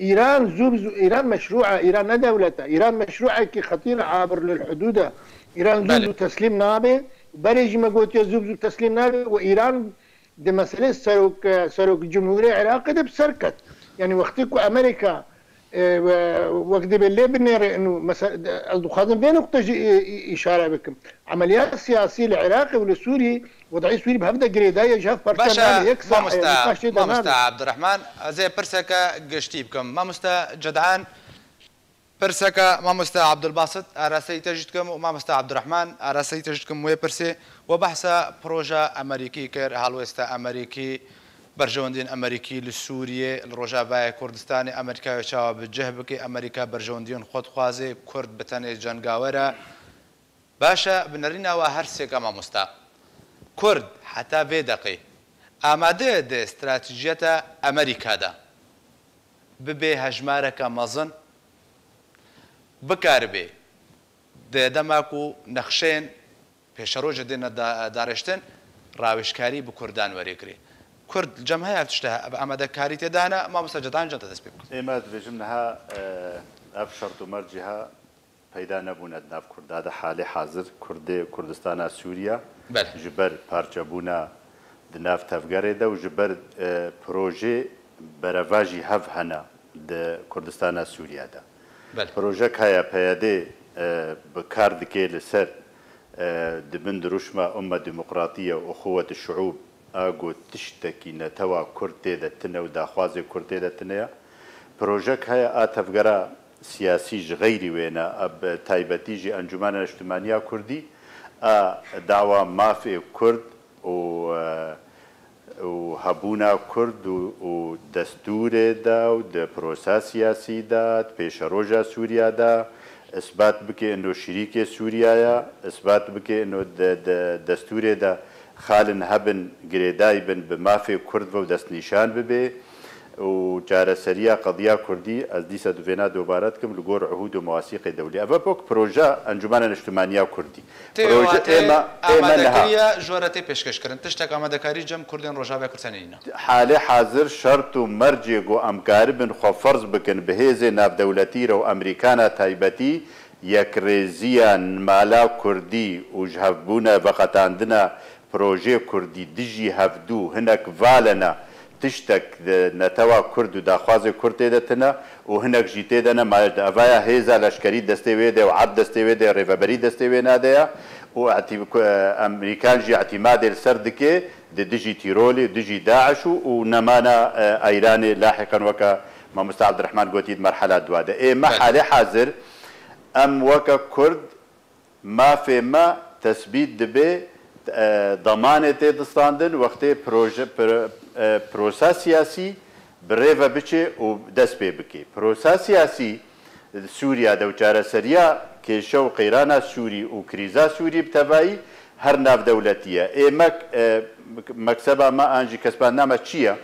Îran zû bi zû, Îran meşrû e, Îran ne dewlet e. Îran meşrûekî xetîr e, abir lil hudûd e. Îran zû bi Belê. zû teslîm nabe. Berê jî me gotiye zû bi zû teslîm nabe û Îran di meselê serok, serok cumhurê Iraqê de bi ser ket. Yanî wextê ku Amerîka, e, we, wek dibê lê binêre, û mese-, ez dixwazim vê nuqte jî, e, e, îşare bikim. Emeliyat siyasî li Iraqê û li Sûrî, wed'î Sûrî bi hev de girêdayî ye, ji hev parçe Baş e, nabe, yek saet, mamoste, nîqaş tê de nabe. Mamoste Abdurrahman, ez ê pirseke giştî bikim. Mamoste Ced'an, pirseke mamoste Abdulbasit, arasteyî te jî dikim û mamoste Abdurrahman, arasteyî te jî dikim wê pirsê. We behsa proja Amerîkî kir, helwêsta Amerîkî, berjewendiyên Amerîkî li Sûriyê, li Rojavayê Kurdistanê, Amerîka wê çawa bi cih bike, Amerîka berjewendiyên xwe dixwaze, Kurd bi tenê cengawer e. Baş e, bi nerîna we her sêka mamosta. Kurd heta vê deqê amade ye di stratejiyeta Amerîka de bibê hejmareke mezin, bikaribê di dema ku nexşeyên pêşerojê dêne da-, darêştin, rawêjkarî bi Kurdan werê kirê. Kurd li cem heye ev tişte, ev amadekarî tê de hene, mamosta Cedan can te dest pê bikin. Ême dibêjim niha, e, ev şert û mercî ha peyda nebûne di nav Kurda de halê hazir. Kurdê Kurdistana Sûriya Belê. ji ber parçebûna di nav tevgerê de û ji ber, e, projê berevajî hev hene di Kurdistana Sûriya de. Belê. Projek heye P Y D, e, bi kar dike li ser, e, di bin dirûşma Umme Demokratiye û Uxuwet Şuûb a got tiştekî netewa Kurd tê de tine û daxwazê Kurd tê de tine ye. Projek heye a tevgera siyasî ji xeyrî wêne, a bi taybetî jî Encûmena Niştimaniya Kurdî a dawa mafê Kurd û, e, û hebûna Kurd û, û destûrê de û di prosa siyasî de, di pêşeroja Sûriya de, isbat bike ino şirîkê Sûriya ye, isbat bike ino di, di destûrê de xalin hebin, girêdayî bin bi mafê Kurd ve û destnîşan bibe û çareseriya qediya Kurdî, ez dîsa duvêna dobare dikim, li gor uhûd û mewasîqê dewlî. Ev e pok proja Encûmena Niştimaniya Kurdî. Tê Proje wate ême, ême niha. Amadekiriye ji we re tê pêşkêşkirin. Tiştek amadekarî cem Kurdên Rojavê Kurdistanê nîne. Halê hazir şert û mercê ku em karibin xwe ferz bikin bi hêzê navdewletî re û Amerîkana taybetî, yekrêziya mala Kurdî û ji hevbûna veqetandina projê Kurdî dijî hevdû hinek valena tiştek di netewa Kurd û daxwazê Kurd tê de tine û hinek jî tê de ne. Ma ji de evaya hêza leşkerî destê wê de û erd destê wê de, rêveberî destê wê nade ye û etî-, ku, e, Amerîkan jî etîmadê li ser dike di dijî tîrolê, dijî DAIŞ û, û nemana, e, Eyranê lahiqen weke Mamoste Abdurrahman gotî di merhela dua de. Ê me Belê. halê hazir em weke Kurd mafê me tesbît dibe, e, demanê tê distandin, wextê proje, pro-, e, prosa siyasî bi rê ve biçe û dest pê bike. Prosa siyasî li Sûriya de û çareseriya kêşe û qeyrana Sûrî û krîza Sûrî bi tevayî her navdewletî ye. Ê mek-, e, mekseba me an jî kesbandina me çi ye?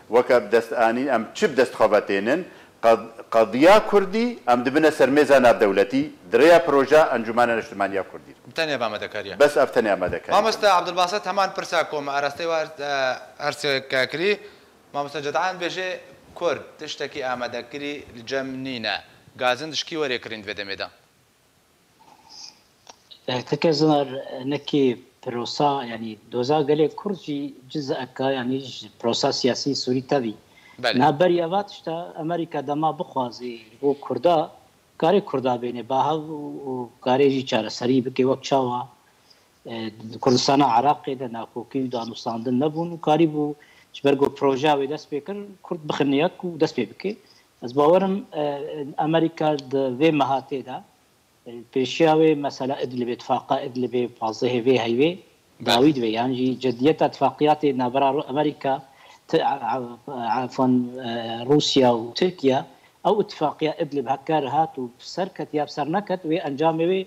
Weke bi dest anîn, em çi bi dest xwe ve tênin? Qed-, qediya Kurdî em dibine ser mêza navdewletî, di rêya proja Encûmena Niştimaniya Kurdî. Tenê bi amadekariya. Bes ev tenê amadekariya. Mamoste Abdulbasit, heman pirsa ku me arastê we, e, her sê ke kirî, Mamoste Cedan bêje, Kurd tiştekî amadekirî li cem nîne. Gazin di ji kî werê kirin di vê demê de? Eh, Tike Zinar, nekî prosa, yanî doza gelê Kurd jî cizeke, yanî ji prosa siyasî Sûrî tevî. Belê. Niha beriya va tişta Amerîka dema bixwazê ji bo Kurda, karê Kurda bêne ba hev û, û karê jî çareserî bike wek çawa, eh, Kurdistana Iraqê de nakokî û danûstandin nebûn û karîbû ji ber ku projeya wê dest pê kir, Kurd bixine yek û dest pê bike. Ez bawerim, eh, Amerîka di vê mehatê de, Pêşiya wê mesela Idlibê, tifaqa Idlibê pazdehê vê heyvê Belê. dawî dibe. Yan jî cediyeta tifaqiyatê navbera Ru-, Amerîka, ti-, a-, a-, efwan, e, Rûsya û Tirkiye, ew itifaqiya Idlib heker hat û bi ser ket ya bi ser neket, wê encamê wê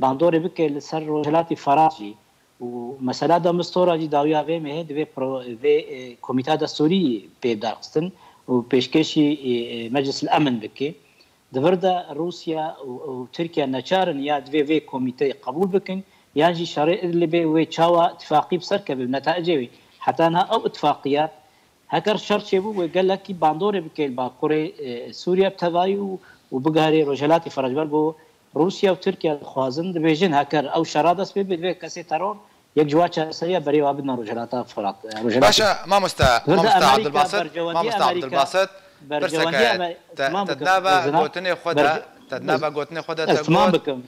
bandorê bike li ser Rojhilatî Ferans jî. Û mesela de Mistora jî dawiya vê mehê di vê pro-, vê, e, komîta destûrî pê darxistin û pêşkêşî, e, e, Meclis el Emin bike. Di vir de Rûsya û, û Tirkiye neçar in ya divê vê komîteyê qebûl bikin, yan jî şerê Idlibê wê çawa tifaqî bi ser keve, netaicê wê. Heta niha ew itifaqiyat, heger şer çêbû, wê gelekî bandorê bike li Bakurê, e, Sûriye bi tevayî û, û bigiherê Rojhelatê Ferans. Ji ber ku Rûsya û Tirkiye dixwazin, dibêjin heger ew şera dest pê bê, divê kesê teror yek ji wan çareseriya berê wa bidin Rojhilata Firat. E, Rojhilata Baş e, mamoste, Vir de mamoste Amerîka, Abdulbasit, berjewendiya mamoste Amerîka, Abdulbasit, berjewendiya pirseke Amer-, te, Tamam te bikim, dinava Zina. gotinê xwe de, Ber-, te dinava gotinê xwe de ez te tamam got, bikim.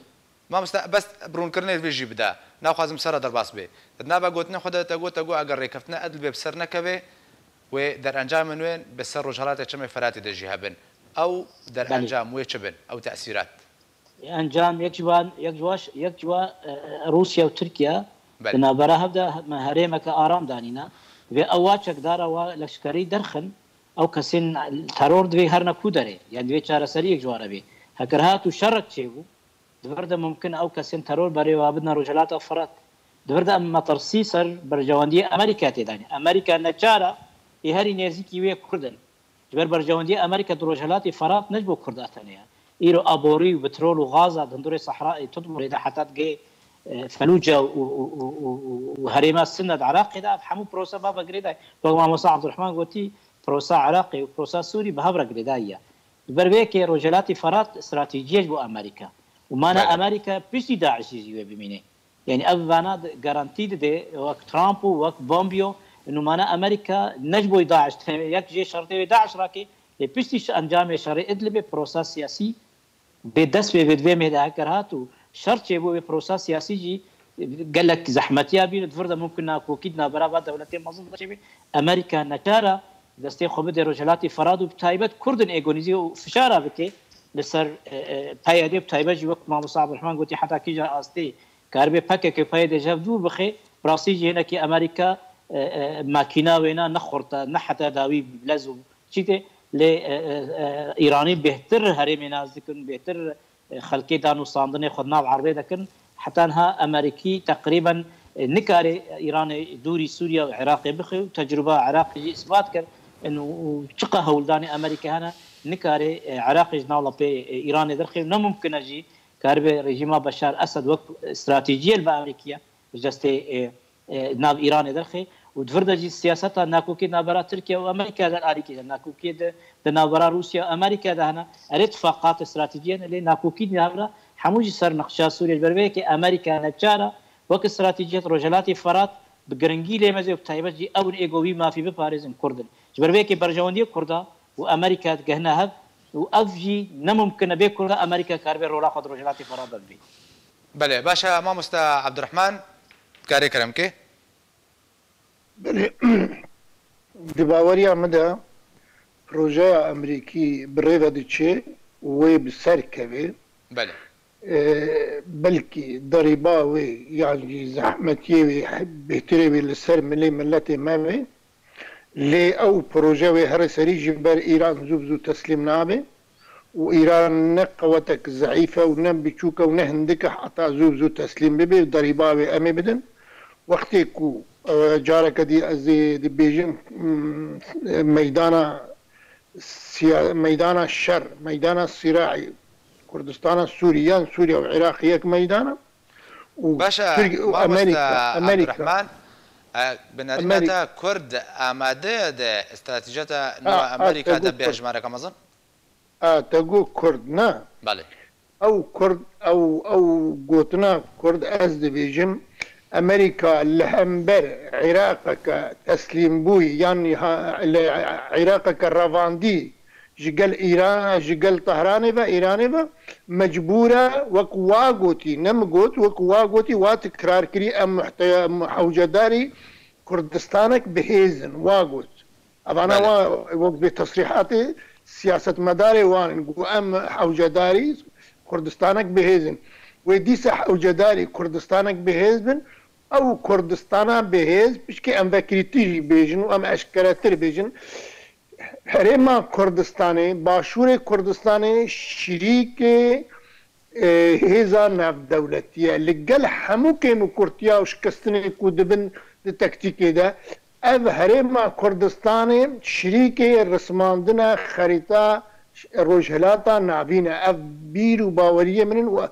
Mamoste, bes bi rûnkirinê vê jî bide. Naxwazim sera derbas bê. Te dinava gotinê xwe de te got, te got, eger rêkeftina Idlibê bi ser nekeve, wê derencamên wê bi ser Rojhelatê Çemê Feratê de jî hebin. Ew Belê. derencam wê çi bin? Ew tesîrat? Encam yek ji wan, yek ji waş, yek ji wa, e, e, Rûsya û Tirkiye Belê. di navbera hev de me herêmeke aram danîne. Divê ew wa çekdara wa leşkerî derxin, ew kesên teror divê herine ku derê. Yanî divê çareseriyek ji wan re bê. Heger hat û şerek çêbû, Di vir de mumkin e ew kesên teror berê we bidine Rojhilata Firat. Di vir de em metirsî ser berjewendiyê Amerîka tê de ne. Amerîka neçar e, ê herî nêzîkî wê Kurd in. Ji ber berjewendiyê Amerîka di Rojhilatê Firat ne ji bo Kurda tenê ye. Îro aborî û petrol û gaza di hundirê Sehrayê Tudmurê de heta digê, e, Felûce û, û, û, û, û, û herêma Sinne di Iraqê de, ev hemû prosa ba ve girêdayî. Wek Mamosta Abdurrahman gotî, prosa Iraqê û prosa Sûrî bi hev re girêdayî ye. Ji ber vê yekê Rojhilatê Firat stratejî ye ji bo Amerîka. Û mana Belê. Amerîka piştî DAIŞ'î jî wê bimîne. Yani ev vana di-, garantî dide wek Trump û wek Pompeo, nûmana Amerîka ne ji bo DAIŞ tenê, yek jê şertê wê DAIŞ rakê, lê piştî şi-, encamê şerê Idlibê prosa siyasî bê dest pê bê di vê mêde heker hat û şer çêbû, wê prosa siyasî jî gelek zehmetiya bîn û di vir de mumkin nakokî di navbera va dewletê mezin de çêbê. Amerîka neçar e destê xwe bide Rojhilatê Firat û bi taybet Kurdin êgonîzî û fişara bike li ser, e, e, P Y D, bi taybet jî wek Mamosta Abdurrahman gotî, heta kîja astê karibe P K K û P Y D ji hev dûr bixe, bi rastî jî hinekî Amerîka, e, e, makîna wêna ne xurt e, ne heta dawî bi lez û çî tê, lê, e, e, e, Îranî bêhtir herêmê nas dikin, bêhtir, e, xelkê danûstandinê xwe di nav erbê dikin. Heta niha Amerîkî teqrîben, e, nikare Îranê dûrî Sûriye û Iraqê bixe û tecrûba Iraqê jî îsbat kir. In û, û çiqa hewldanê Amerîka hene, nikare, e, Iraqê ji nav lepê, e, Îranê derxe û ne mumkin e jî karibe rejîma Beşar Esed wek stratejiyê li ba Amerîkî ye, ji destê, e, e, nav Îranê derxe û di vir de jî siyaseta nakokê navbera Tirkiye û Amerîka de alîkî de nakokê de, di navbera Rûsya û Amerîka de hene. Erê tifaqat stratejî hene, lê nakokî di navbera hemû jî ser nexşa Sûriyê. Ji ber vê yekê Amerîka neçar e wek stratejiyet Rojhilatê Firat bi giringî lê meze û bi taybet jî ew in ê ku wî mafî biparêzin Kurd in. Ji ber vê yekê berjewendiyê Kurda û Amerîka digehine hev û ev jî ne mumkin e bê Kurda Amerîka karibe rola xwe di Rojhilatê Firat de bibî. Belê, baş e, mamosta Abdurrahman, dikarê kerem ke? Belê, di baweriya min de projeya Amerîkî bi rê ve diçe û wê bi ser keve. Belê. E, belkî derîba wê yan jî zehmetiyê wê, bêhtirê wê li ser milê miletê me be. Lê ew proje wê here serî ji ber Îran zû bi zû teslîm nabe û Îran ne qewetek zeîf e û ne biçûk e û ne hindik e heta zû bi zû teslîm bibe û derîba wê em ê bidin. Wextê ku, e, careke dî ez ê dibêjim, mm, meydana siya-, meydana şer, meydana sîraî, Kurdistana Sûrî yan Sûriye û Iraq yek meydana. Û Baş e, Tirk-, û mamosta Amerîka, Amerîka. Abdurrahman, e, bi nerîna Amerîka. Te Kurd amade ye di stratejiyata nû Ha, a ha, Amerîka te de got bê Kurd. Hejmareke mezin? Ha, te got Kurd, ne? Belê. Ew Kurd, ew, ew gotina Kurd ez dibêjim, Amerîka li hember Iraqeke teslîmbûyî, yan ha, li Iraqeke revandî ji gel Îran, ji gel Tehranê ve, Îranê ve, mecbûr e, wek wa gotî, ne min got, wek wa gotî, wa tikrar kirî, em muhte-, hewcedarî Kurdistanek bihêz in, wa got. Evana Belê. Wa, wek vê tesrîhatê siyasetmedarê wan in, got, em hewcedarî Kurdistanek bihêz in. Wê dîsa hewcedarî Kurdistanek bihêz bin, ew Kurdistana bihêz, pişkê em vekirîtî jî bêjin û em eşkeretir bêjin, Herêma Kurdistanê, Başûrê Kurdistanê şirîkê, e, hêza navdewletî ye. Li gel hemû kêmûkurtiya û şikestinê ku dibin di tektîkê de, ev Herêma Kurdistanê şirîkê rismandina xerîta Rojhilata Navîn e. Ev bîr û baweriyê min in û,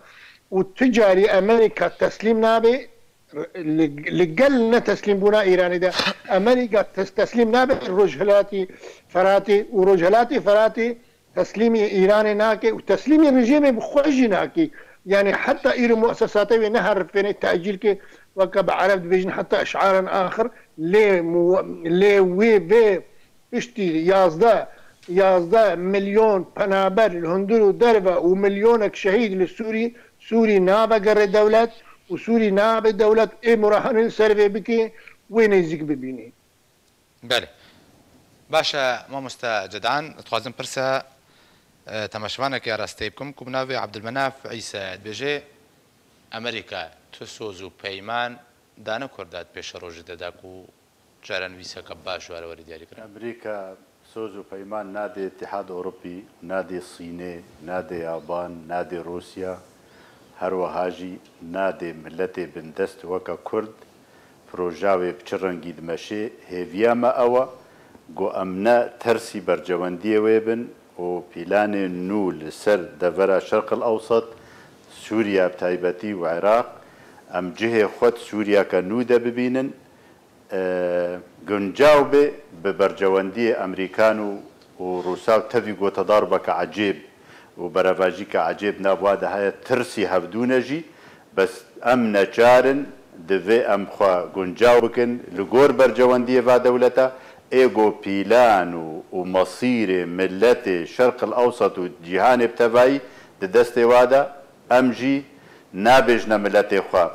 û tu carî Amerîka teslîm nabe, li, li gel neteslîmbûna Îranê de Amerîka tes-, teslîm nabe Rojhilatî Feratê û Rojhilatê Feratê teslîmî Îranê nake û teslîmî rejîmê bi xwe jî nake. Yanî heta îro muesesatê wê neherifêne tecîl ke weke bi ereb dibêjin heta işaren axir lê mu-, lê wê vê Piştî yazdeh, yazdeh milyon penaber li hundir û derve û milyonek şehîd li Sûrî, Sûrî nabe gerê dewlet û Sûrî nabe dewlet ê murahanê li ser vê bike, wê nêzîk bibînî. Belê. Baş e, mamoste Cedan, dixwazim pirsa, e, temaşevanekê rastê bikim ku bi navê Abdulmenaf Îse dibêje, Amerîka tu soz û peyman dane Kurda di pêşerojê de da ku Çarenivîseke baş were werî diyarîkirin. Amerîka soz û peyman nadê Îtîhad Ewropî, nadê Sînê, nadê Yaban, nadê Rûsya. Her wiha jî nadê miletê bindest weke Kurd proja wê bi çi rengî dimeşê, hêviya me ew e ku em ne tersî bercewendiyê wê bin û pîlanên nû li ser devera Şerq el Ewsat, Sûriye bi taybetî û Iraq, em cihê xwe di Sûriyeke nû de bibînin, e, guncaw bê bi bercewendiyê Emerîkan û, û Rûsa û tevî gotedarbeke ecêb û berevajîke ecêb nav wa de heye, tirsî hevdû ne jî, bes em neçar in, divê em xwe guncaw bikin li gor bercewendiyê va dewleta, ê go pîlan û, û mesîrê miletê Şerq el Ewsat û cîhanê bi tevayî di destê wa de, em jî nabêjne miletê xwe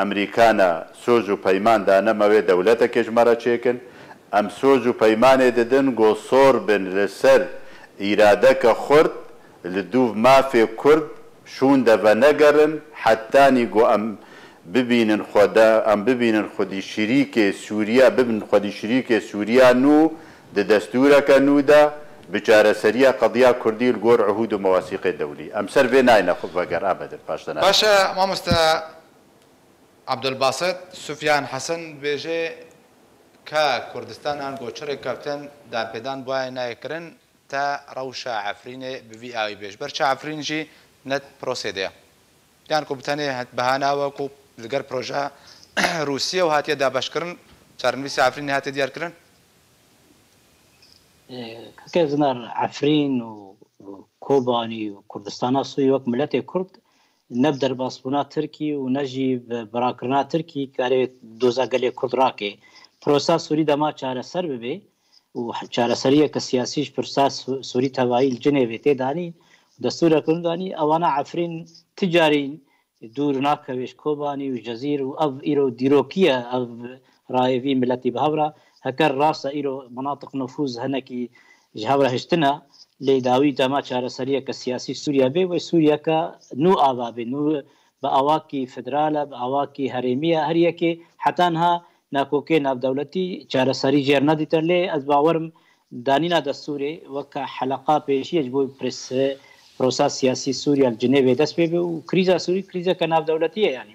Emerîkana soz û peyman dane me wê dewletekê ji me re çêkin. Em soz û peymanê didin go sor bin li ser îradeke xurt, li dûv mafê Kurd şûn de venegerin, hetanî go em bibînin xwe de, em bibînin xwedî şirîkê Sûriya, bibin xwedî şirîkê Sûriya nû di destûreke nû de bi çareseriya qediya Kurdî li gor ihûd û mewasîqê dewlî. Em ser vê nayne xwe veger abedir paşdana. Baş e, mamoste. Abdulbasit, Sufyan Hesen dibêje, ka Kurdistan an go çi rêkeftin danpêdan bi wayê nayê kirin, te rewşa Efrînê bi vî awî bêj. Ber çi Efrîn jî ne prosê de ye. Yan ku bi tenê het-, behana we ku li gel projeya Rûsiyê û hatiye dabeşkirin, çarenivîsa Efrînê hatiye diyarkirin? Ê, keke Zinar, Efrîn û, û Kobanî û Kurdistana Sûrî wek miletê Kurd ne bi derbasbûna Tirkî û ne jî bi birakirina Tirkî karê doza gelê Kurd rake. Prosa Sûrî dema çareser bibe û çareseriyeke siyasî ji pirsa Sû-, Sûrî tevayî li Cinêvê tê danî, destûreke nû danî, ewana Efrîn ti carî dûr nakeve ji Kobanî û Cezîr û ev îro dîrokî ye, ev rayê vî miletî bi hev re. Heke rast e îro minatiq nufûz hinekî ji hev re hiştine, lê dawî dema çareseriyeke siyasî Sûriye bê, wê Sûriyeke nû ava bê, nû bi awakî federal e, bi awakî herêmî ye. Her yekê heta niha nakokê navdewletî çareserî jêr nedîte, lê ez bawer im danîna destûrê weke heleqa pêşî ye ji bo pres-, prosa siyasî Sûriye li Cinêvê dest pê be û krîza Sûrî krîzeke navdewletî ye, yanî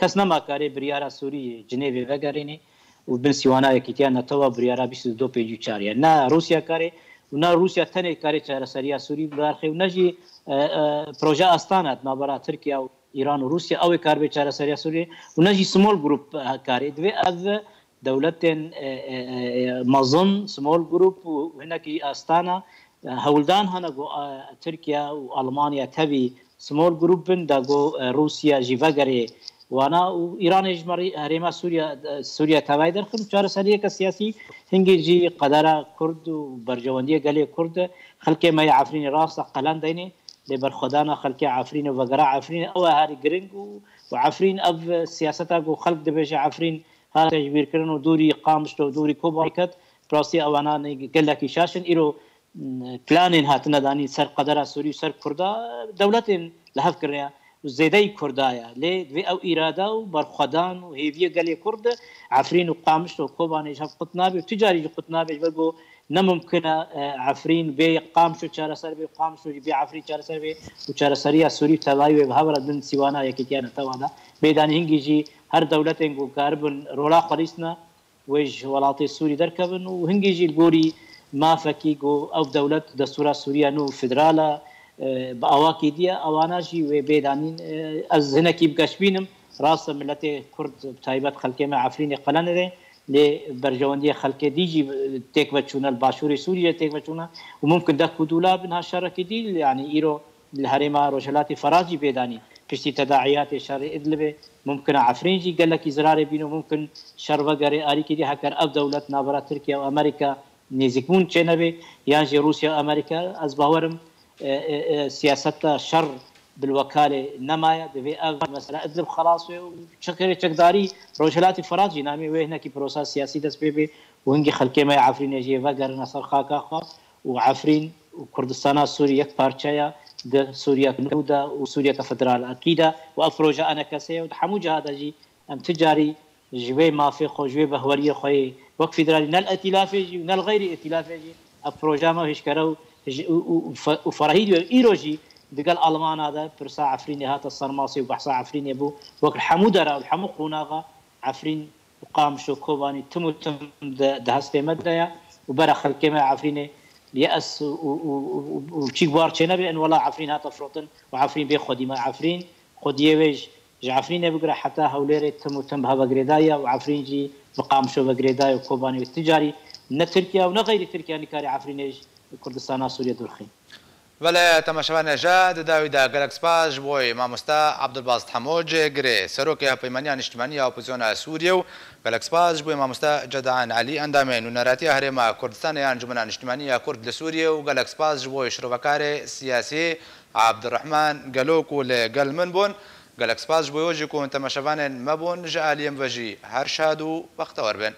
kes nema karê biryara Sûrî Cinêvê vegerînê û bin sîwana Yekîtiya NATO wa biryara bîst û du pêncî û çar ye. Ne Rûsya karê û ne Rûsya tenê karê çareseriya Sûrî bidarxê û ne jî, e, e, proje Astana di navbera Tirkiye û Îran û Rûsya, ew ê kar bê çareseriya Sûriyê û ne jî small group, e, karê. Divê ev dewletên, e, e, e, mezin, small group û hinekî astana, e, hewldan hene ku, e, Tirkiye û Almanya tevî small group bin, da ku, e, Rûsya jî vegerê wana û Îranê ji merî herêma Sûriye, e, Sûriye tevayî derxin û çareseriyeke siyasî hingê jî qedera Kurd û berjewendiyê gelê Kurd, xelkê me yê Efrînê rast e qelen deynê. Lê berxwedana xelkê Efrîn û vegera Efrîn ew e herî giring û, û Efrîn ev siyaseta ku xelk dibêje Efrîn hate jibîrkirin û dûrî Qamişlo û dûrî Kobanî ket, bi rastî ewana ne gelekî şaş in. Îro, m, planên hatine danîn ser qedera Sûrî û ser Kurda dewletên li hev kirine û zêdeyî Kurda ye. Lê divê ew îrade û berxwedan û hêviyê gelê Kurd Efrîn û Qamişlo û Kobanê ji hev qut nabe û tu carî jî qut nabe ji ber ku ne mumkin e, e, Efrîn bê Qamişlo çareser bê, Qamişlo jî bê Efrîn çareser bê û çareseriya Sûrî tevayî wê bi hev re din sîwana Yekîtiya Netewa de. Bêdanî hingî jî her dewletên ku karibin rola xwe lîstine, wê ji welatê Sûrî derkevin û hingî jî li gorî mafekî ku ew dewlet destûra Sûriye nû federal e, e, bi awakî diye, ewana jî wê bêdanîn. E, ez hinekî bi geş bînim. Rast e, miletê Kurd, bi taybet xelkê me Efrînê qelenê de, lê berjewendiyê xelkê dî jî têk veçûne, li başûrê Sûriyê têk veçûne û mumkin dek û dûla bin ha şerekî dî, yanî îro li herêma Rojhilatê Ferah jî bêdanî piştî tedahiyatê şerê Idlibê mumkin e Efrîn jî gelekî zirarê bîne û mumkin şer vegerê alîkî dî heker ev dewlet navbera Tirkiye û Amerîka nêzîkbûn çênebê yan jî Rûsya û Amerîka, ez bawer im, e, e, e, siyaseta şer bilwekalê nemaye, divê ev mesele Idlib xelas be û çekere çekdarî Rojhilatê Firat jî namê wê hinekî prosa siyasî dest pê bê û hingî xelkê me yê Efrînê jî vegerine ser xaka xwe û Efrîn û Kurdistana Sûrî yek parçe ye di Sûriyeke nû de û Sûriyeke federal akî de û ev proje enekesê ye û di hemû ciha de jî em ti carî ji wê mafê xwe, ji wê behweriyê xwe yê wek federalî ne li îtîlafê jî û ne li xeyrî îtîlafê jî ev proja me hişkere û, û, û, û fe-, û ferehî dibe. Îro jî Digel Almana de pirsa Efrînê hate sermasê û behsa Efrînê bû. Wek li hemû dera û li hemû qonaxa Efrîn û Qamişlo, Kobanî tim û tim di, di hestê me de ye û bera xelkê me Efrînê li yes û, û, û, û, û çîk bar çênebe, en wela Efrîn hate firotin û Efrîn bê xwedî me. Efrîn xwediyê wê ji, ji Efrînê bigire heta Hewlêrê tim û tim bi hev ve girêdayî ye û Efrîn jî bi Qamişlo ve girêdayî û Kobanî ve. Ti carî ne Tirkiye û ne xeyrî Tirkiye nikarî Efrînê ji Kurdistana Sûriye dûr xî. Belê, temaşevanên hêja, di dawî de gelek spas ji bo mamoste Abdulbasit Hemo, cihgirê serokê Hevpeymaniya Niştimanî ya Opozisyona Sûriyê û gelek spas ji bo mamoste Cedan Elî, endamê Nûneratiya Herêma Kurdistanê ya Encûmena Niştimanî ya Kurd li Sûriyê û gelek spas ji bo şirovekarê siyasî Abdurrahman Gelo ku li gel min bûn. Gelek spas ji bo we jî ku temaşevanên me bûn. Ji aliyê min ve jî her şad û bextewer bin.